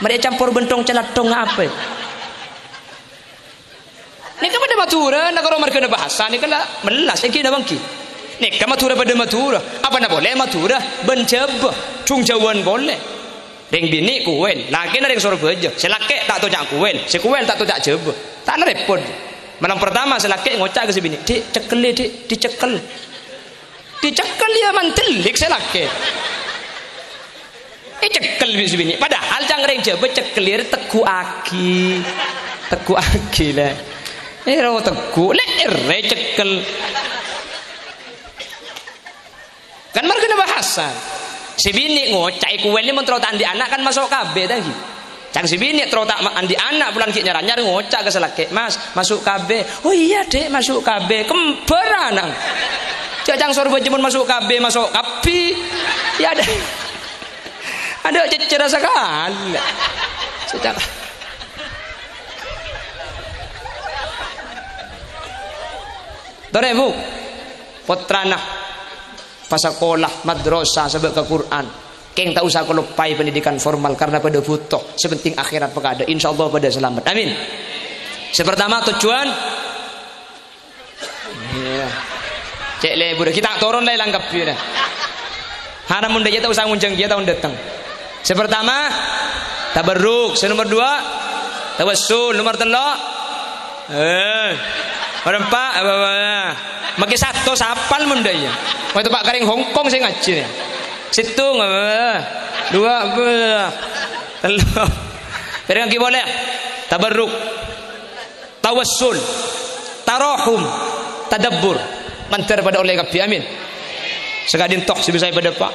Marè ècampor bân thong-calathong ngapè?" Nèka padâ Madhurâ, na karo marghâna bhâsa nèka la mellas, èngghi napa èngghi? Nèka Madhurâ padâ Madhurâ, apana polè Madhurâ bân Jhâbâ, dhung jhâuwân polè. Rèng binè' Kuwel, lakèna rèng Sorbhâjâ, sè lakè' ta' tao ca' Kuwel, sè Kuwel ta' tao ca' Jhâbâ. Ta' la rèpot. Malem partama sè lakè' ngoca' ka sè binè', "Dhi', cekkel, Dhi', dhi' cekkel." Dicekkel yâ mantellik sè lakè'. Ècekkel bi' sè binè'. Padahal ca'na rèng Jhâbâ cekkel yâ tegghu'aghi. Tegghu'aghi, Lè'. Ero teggu', lè' èrè cekkel. Kan marghâna bahasa. Sè binè' ngoca' è kowèn mon terro ta' andi' ana' kan maso' K B, ta' ghi. Ca'na sè binè' terro ta' ma-, andi' ana' polana ghi' nyar-anyar ngoca' ka sè lakè', "Mas, maso' K B." "Oh iyâ, Dek, maso' K B." Kembhâr ana'. Ca'na ca'na soro bâjâ mon maso' K B, maso' kabbhi. Iyâ, Dek. Adâ' cècèra sakalè. Secara Torè, Bu. Pottrana pasakola, madrasah, sabâ' ka Qur'an. Kèng ta' osa kaloppaè pendidikan formal karena padâ buto. Sè penting akhèrat pakaadâ'. Insyaallah padâ salamet. Amin. Sè pertama tujuan. Iyâ. Cè' lebur. Ghi' ta' toron la èlang kabbhi la. Haram mon dâ' iyâ ta' osa ngonjhâng kèya taon dâteng. Sè pertama, tabarruk. Sè nomer dua, tawassul. Nomer tello', eh. Nomer empa', apa, apa, apa. Makè sato sapal mon dâ' iyâ. Wah, teppa' karèng Hongkong sè ngajhi, yâ. Sèttong, apa, apa. Dua, apa, apa. Tello'. Pèrèngaghi polè. Tabarruk. Tawassul, tarahum, tadabbur. Mandhâr padâ ollè kabbhi, amin. Sakadinto sè bisa èpadâpa'.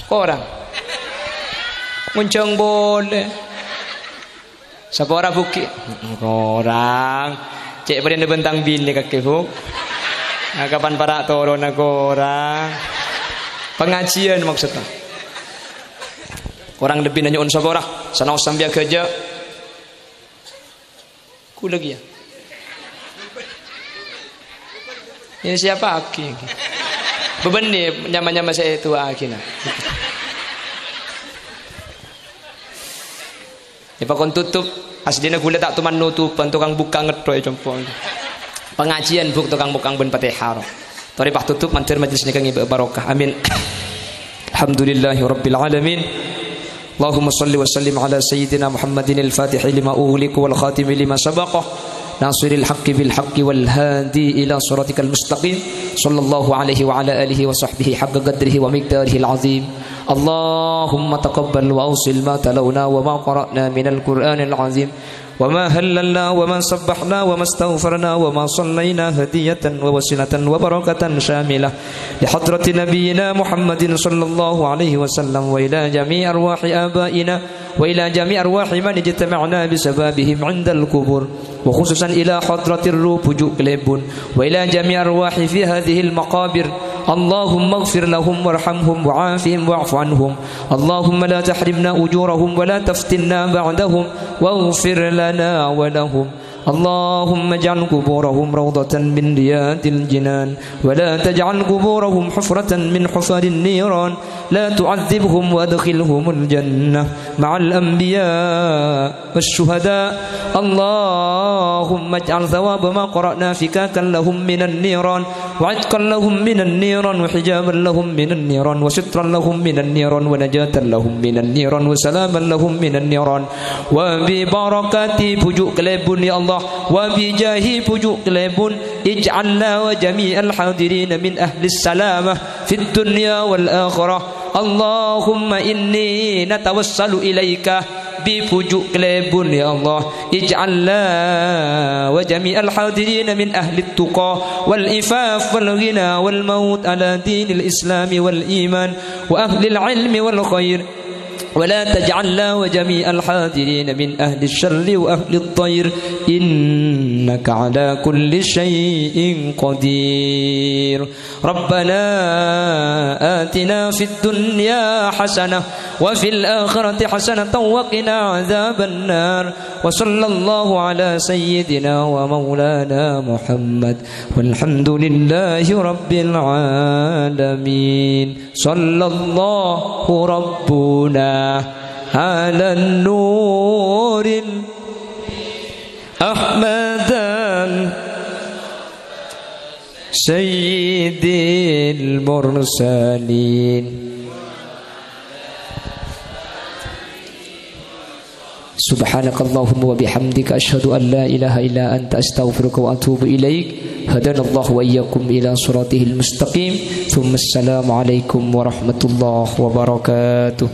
Korang. Ngonjhâng polè. Sapa ora bhugi'? Korang. Cè' padâna bân tang binè kakè, Bu. Nah, kapan para' toronna korang? Pengajian maksudnya. Korang lebbi nyo'on sapa ora? Sanaos sampèyan ghâjâ. Kaulâ kèya. Yâ, siapa lagi? Bâbânnè nyama-nyama sè ètowaaghi, nah. Yâ, pakon tutup. Aslina kaulâ ta' toman notobhân, tokang bukka' ngetto è compo'. Pengajian, Bu', tokang mokang bân Fatihah, ro. Torè patutup, mandhâr majlis nèka ngibâ barokah. Amin. Alhamdulillahirabbil alamin. Allahumma shalli wa sallim ala sayyidina Muhammadin al-fatihi lima ughliqa wal khatimi lima sabaqa. Nasiril haqqi bil haqqi wal hadi ila siratikal mustaqim. Sallallahu alaihi wa ala alihi wa sahbihi haqqa qadrihi wa miqdarihil azim. Allahumma taqabbal wa awsil ma talawna wa ma qara'na minal Qur'anil azim. وما هللنا وما سبحنا وما استغفرنا وما صلينا هدية ووسيلة وبركة شاملة لحضرة نبينا محمد صلى الله عليه وسلم وإلى جميع أرواح آبائنا وإلى جميع أرواح من اجتمعنا بسببهم عند القبور، وخصوصا إلى حضرة الروح Bhuju' Kalèbun، وإلى جميع أرواح في هذه المقابر. اللهم اغفر لهم وارحمهم وعافهم واعف عنهم. اللهم لا تحرمنا أجورهم ولا تفتنا بعدهم. واغفر لنا ولهم. اللهم اجعل قبورهم روضة من رياض الجنان، ولا تجعل قبورهم حفرة من حفر النيران، لا تعذبهم وأدخلهم الجنة مع الأنبياء والشهداء. اللهم اجعل ثواب ما قرأنا فكاكا لهم من النيران، وعتقا لهم من النيران، وحجابا لهم من النيران، وسترا لهم من النيران، ونجاة لهم من النيران، وسلاما لهم من النيران. وببركة Bhuju' Kalèbun, يا الله، وبجاه Bhuju' Kalèbun، اجعلنا وجميع الحاضرين من أهل السلامة في الدنيا والآخرة. اللهم إني نتوسل إليك Bhuju' Kalèbun, يا الله، اجعلنا وجميع الحاضرين من أهل التقى والعفاف والغنى والموت على دين الإسلام والإيمان وأهل العلم والخير، ولا تجعلنا وجميع الحاضرين من أهل الشر وأهل الضير، إنك على كل شيء قدير. ربنا آتنا في الدنيا حسنة وفي الآخرة حسنة وقنا عذاب النار. وصلى الله على سيدنا ومولانا محمد. والحمد لله رب العالمين. صلى الله ربنا على النور أحمد سيد المرسلين. سبحانك اللهم وبحمدك، أشهد أن لا إله إلا أنت، أستغفرك وأتوب إليك. هدانا الله وإياكم إلى صراطه المستقيم. ثم السلام عليكم ورحمة الله وبركاته.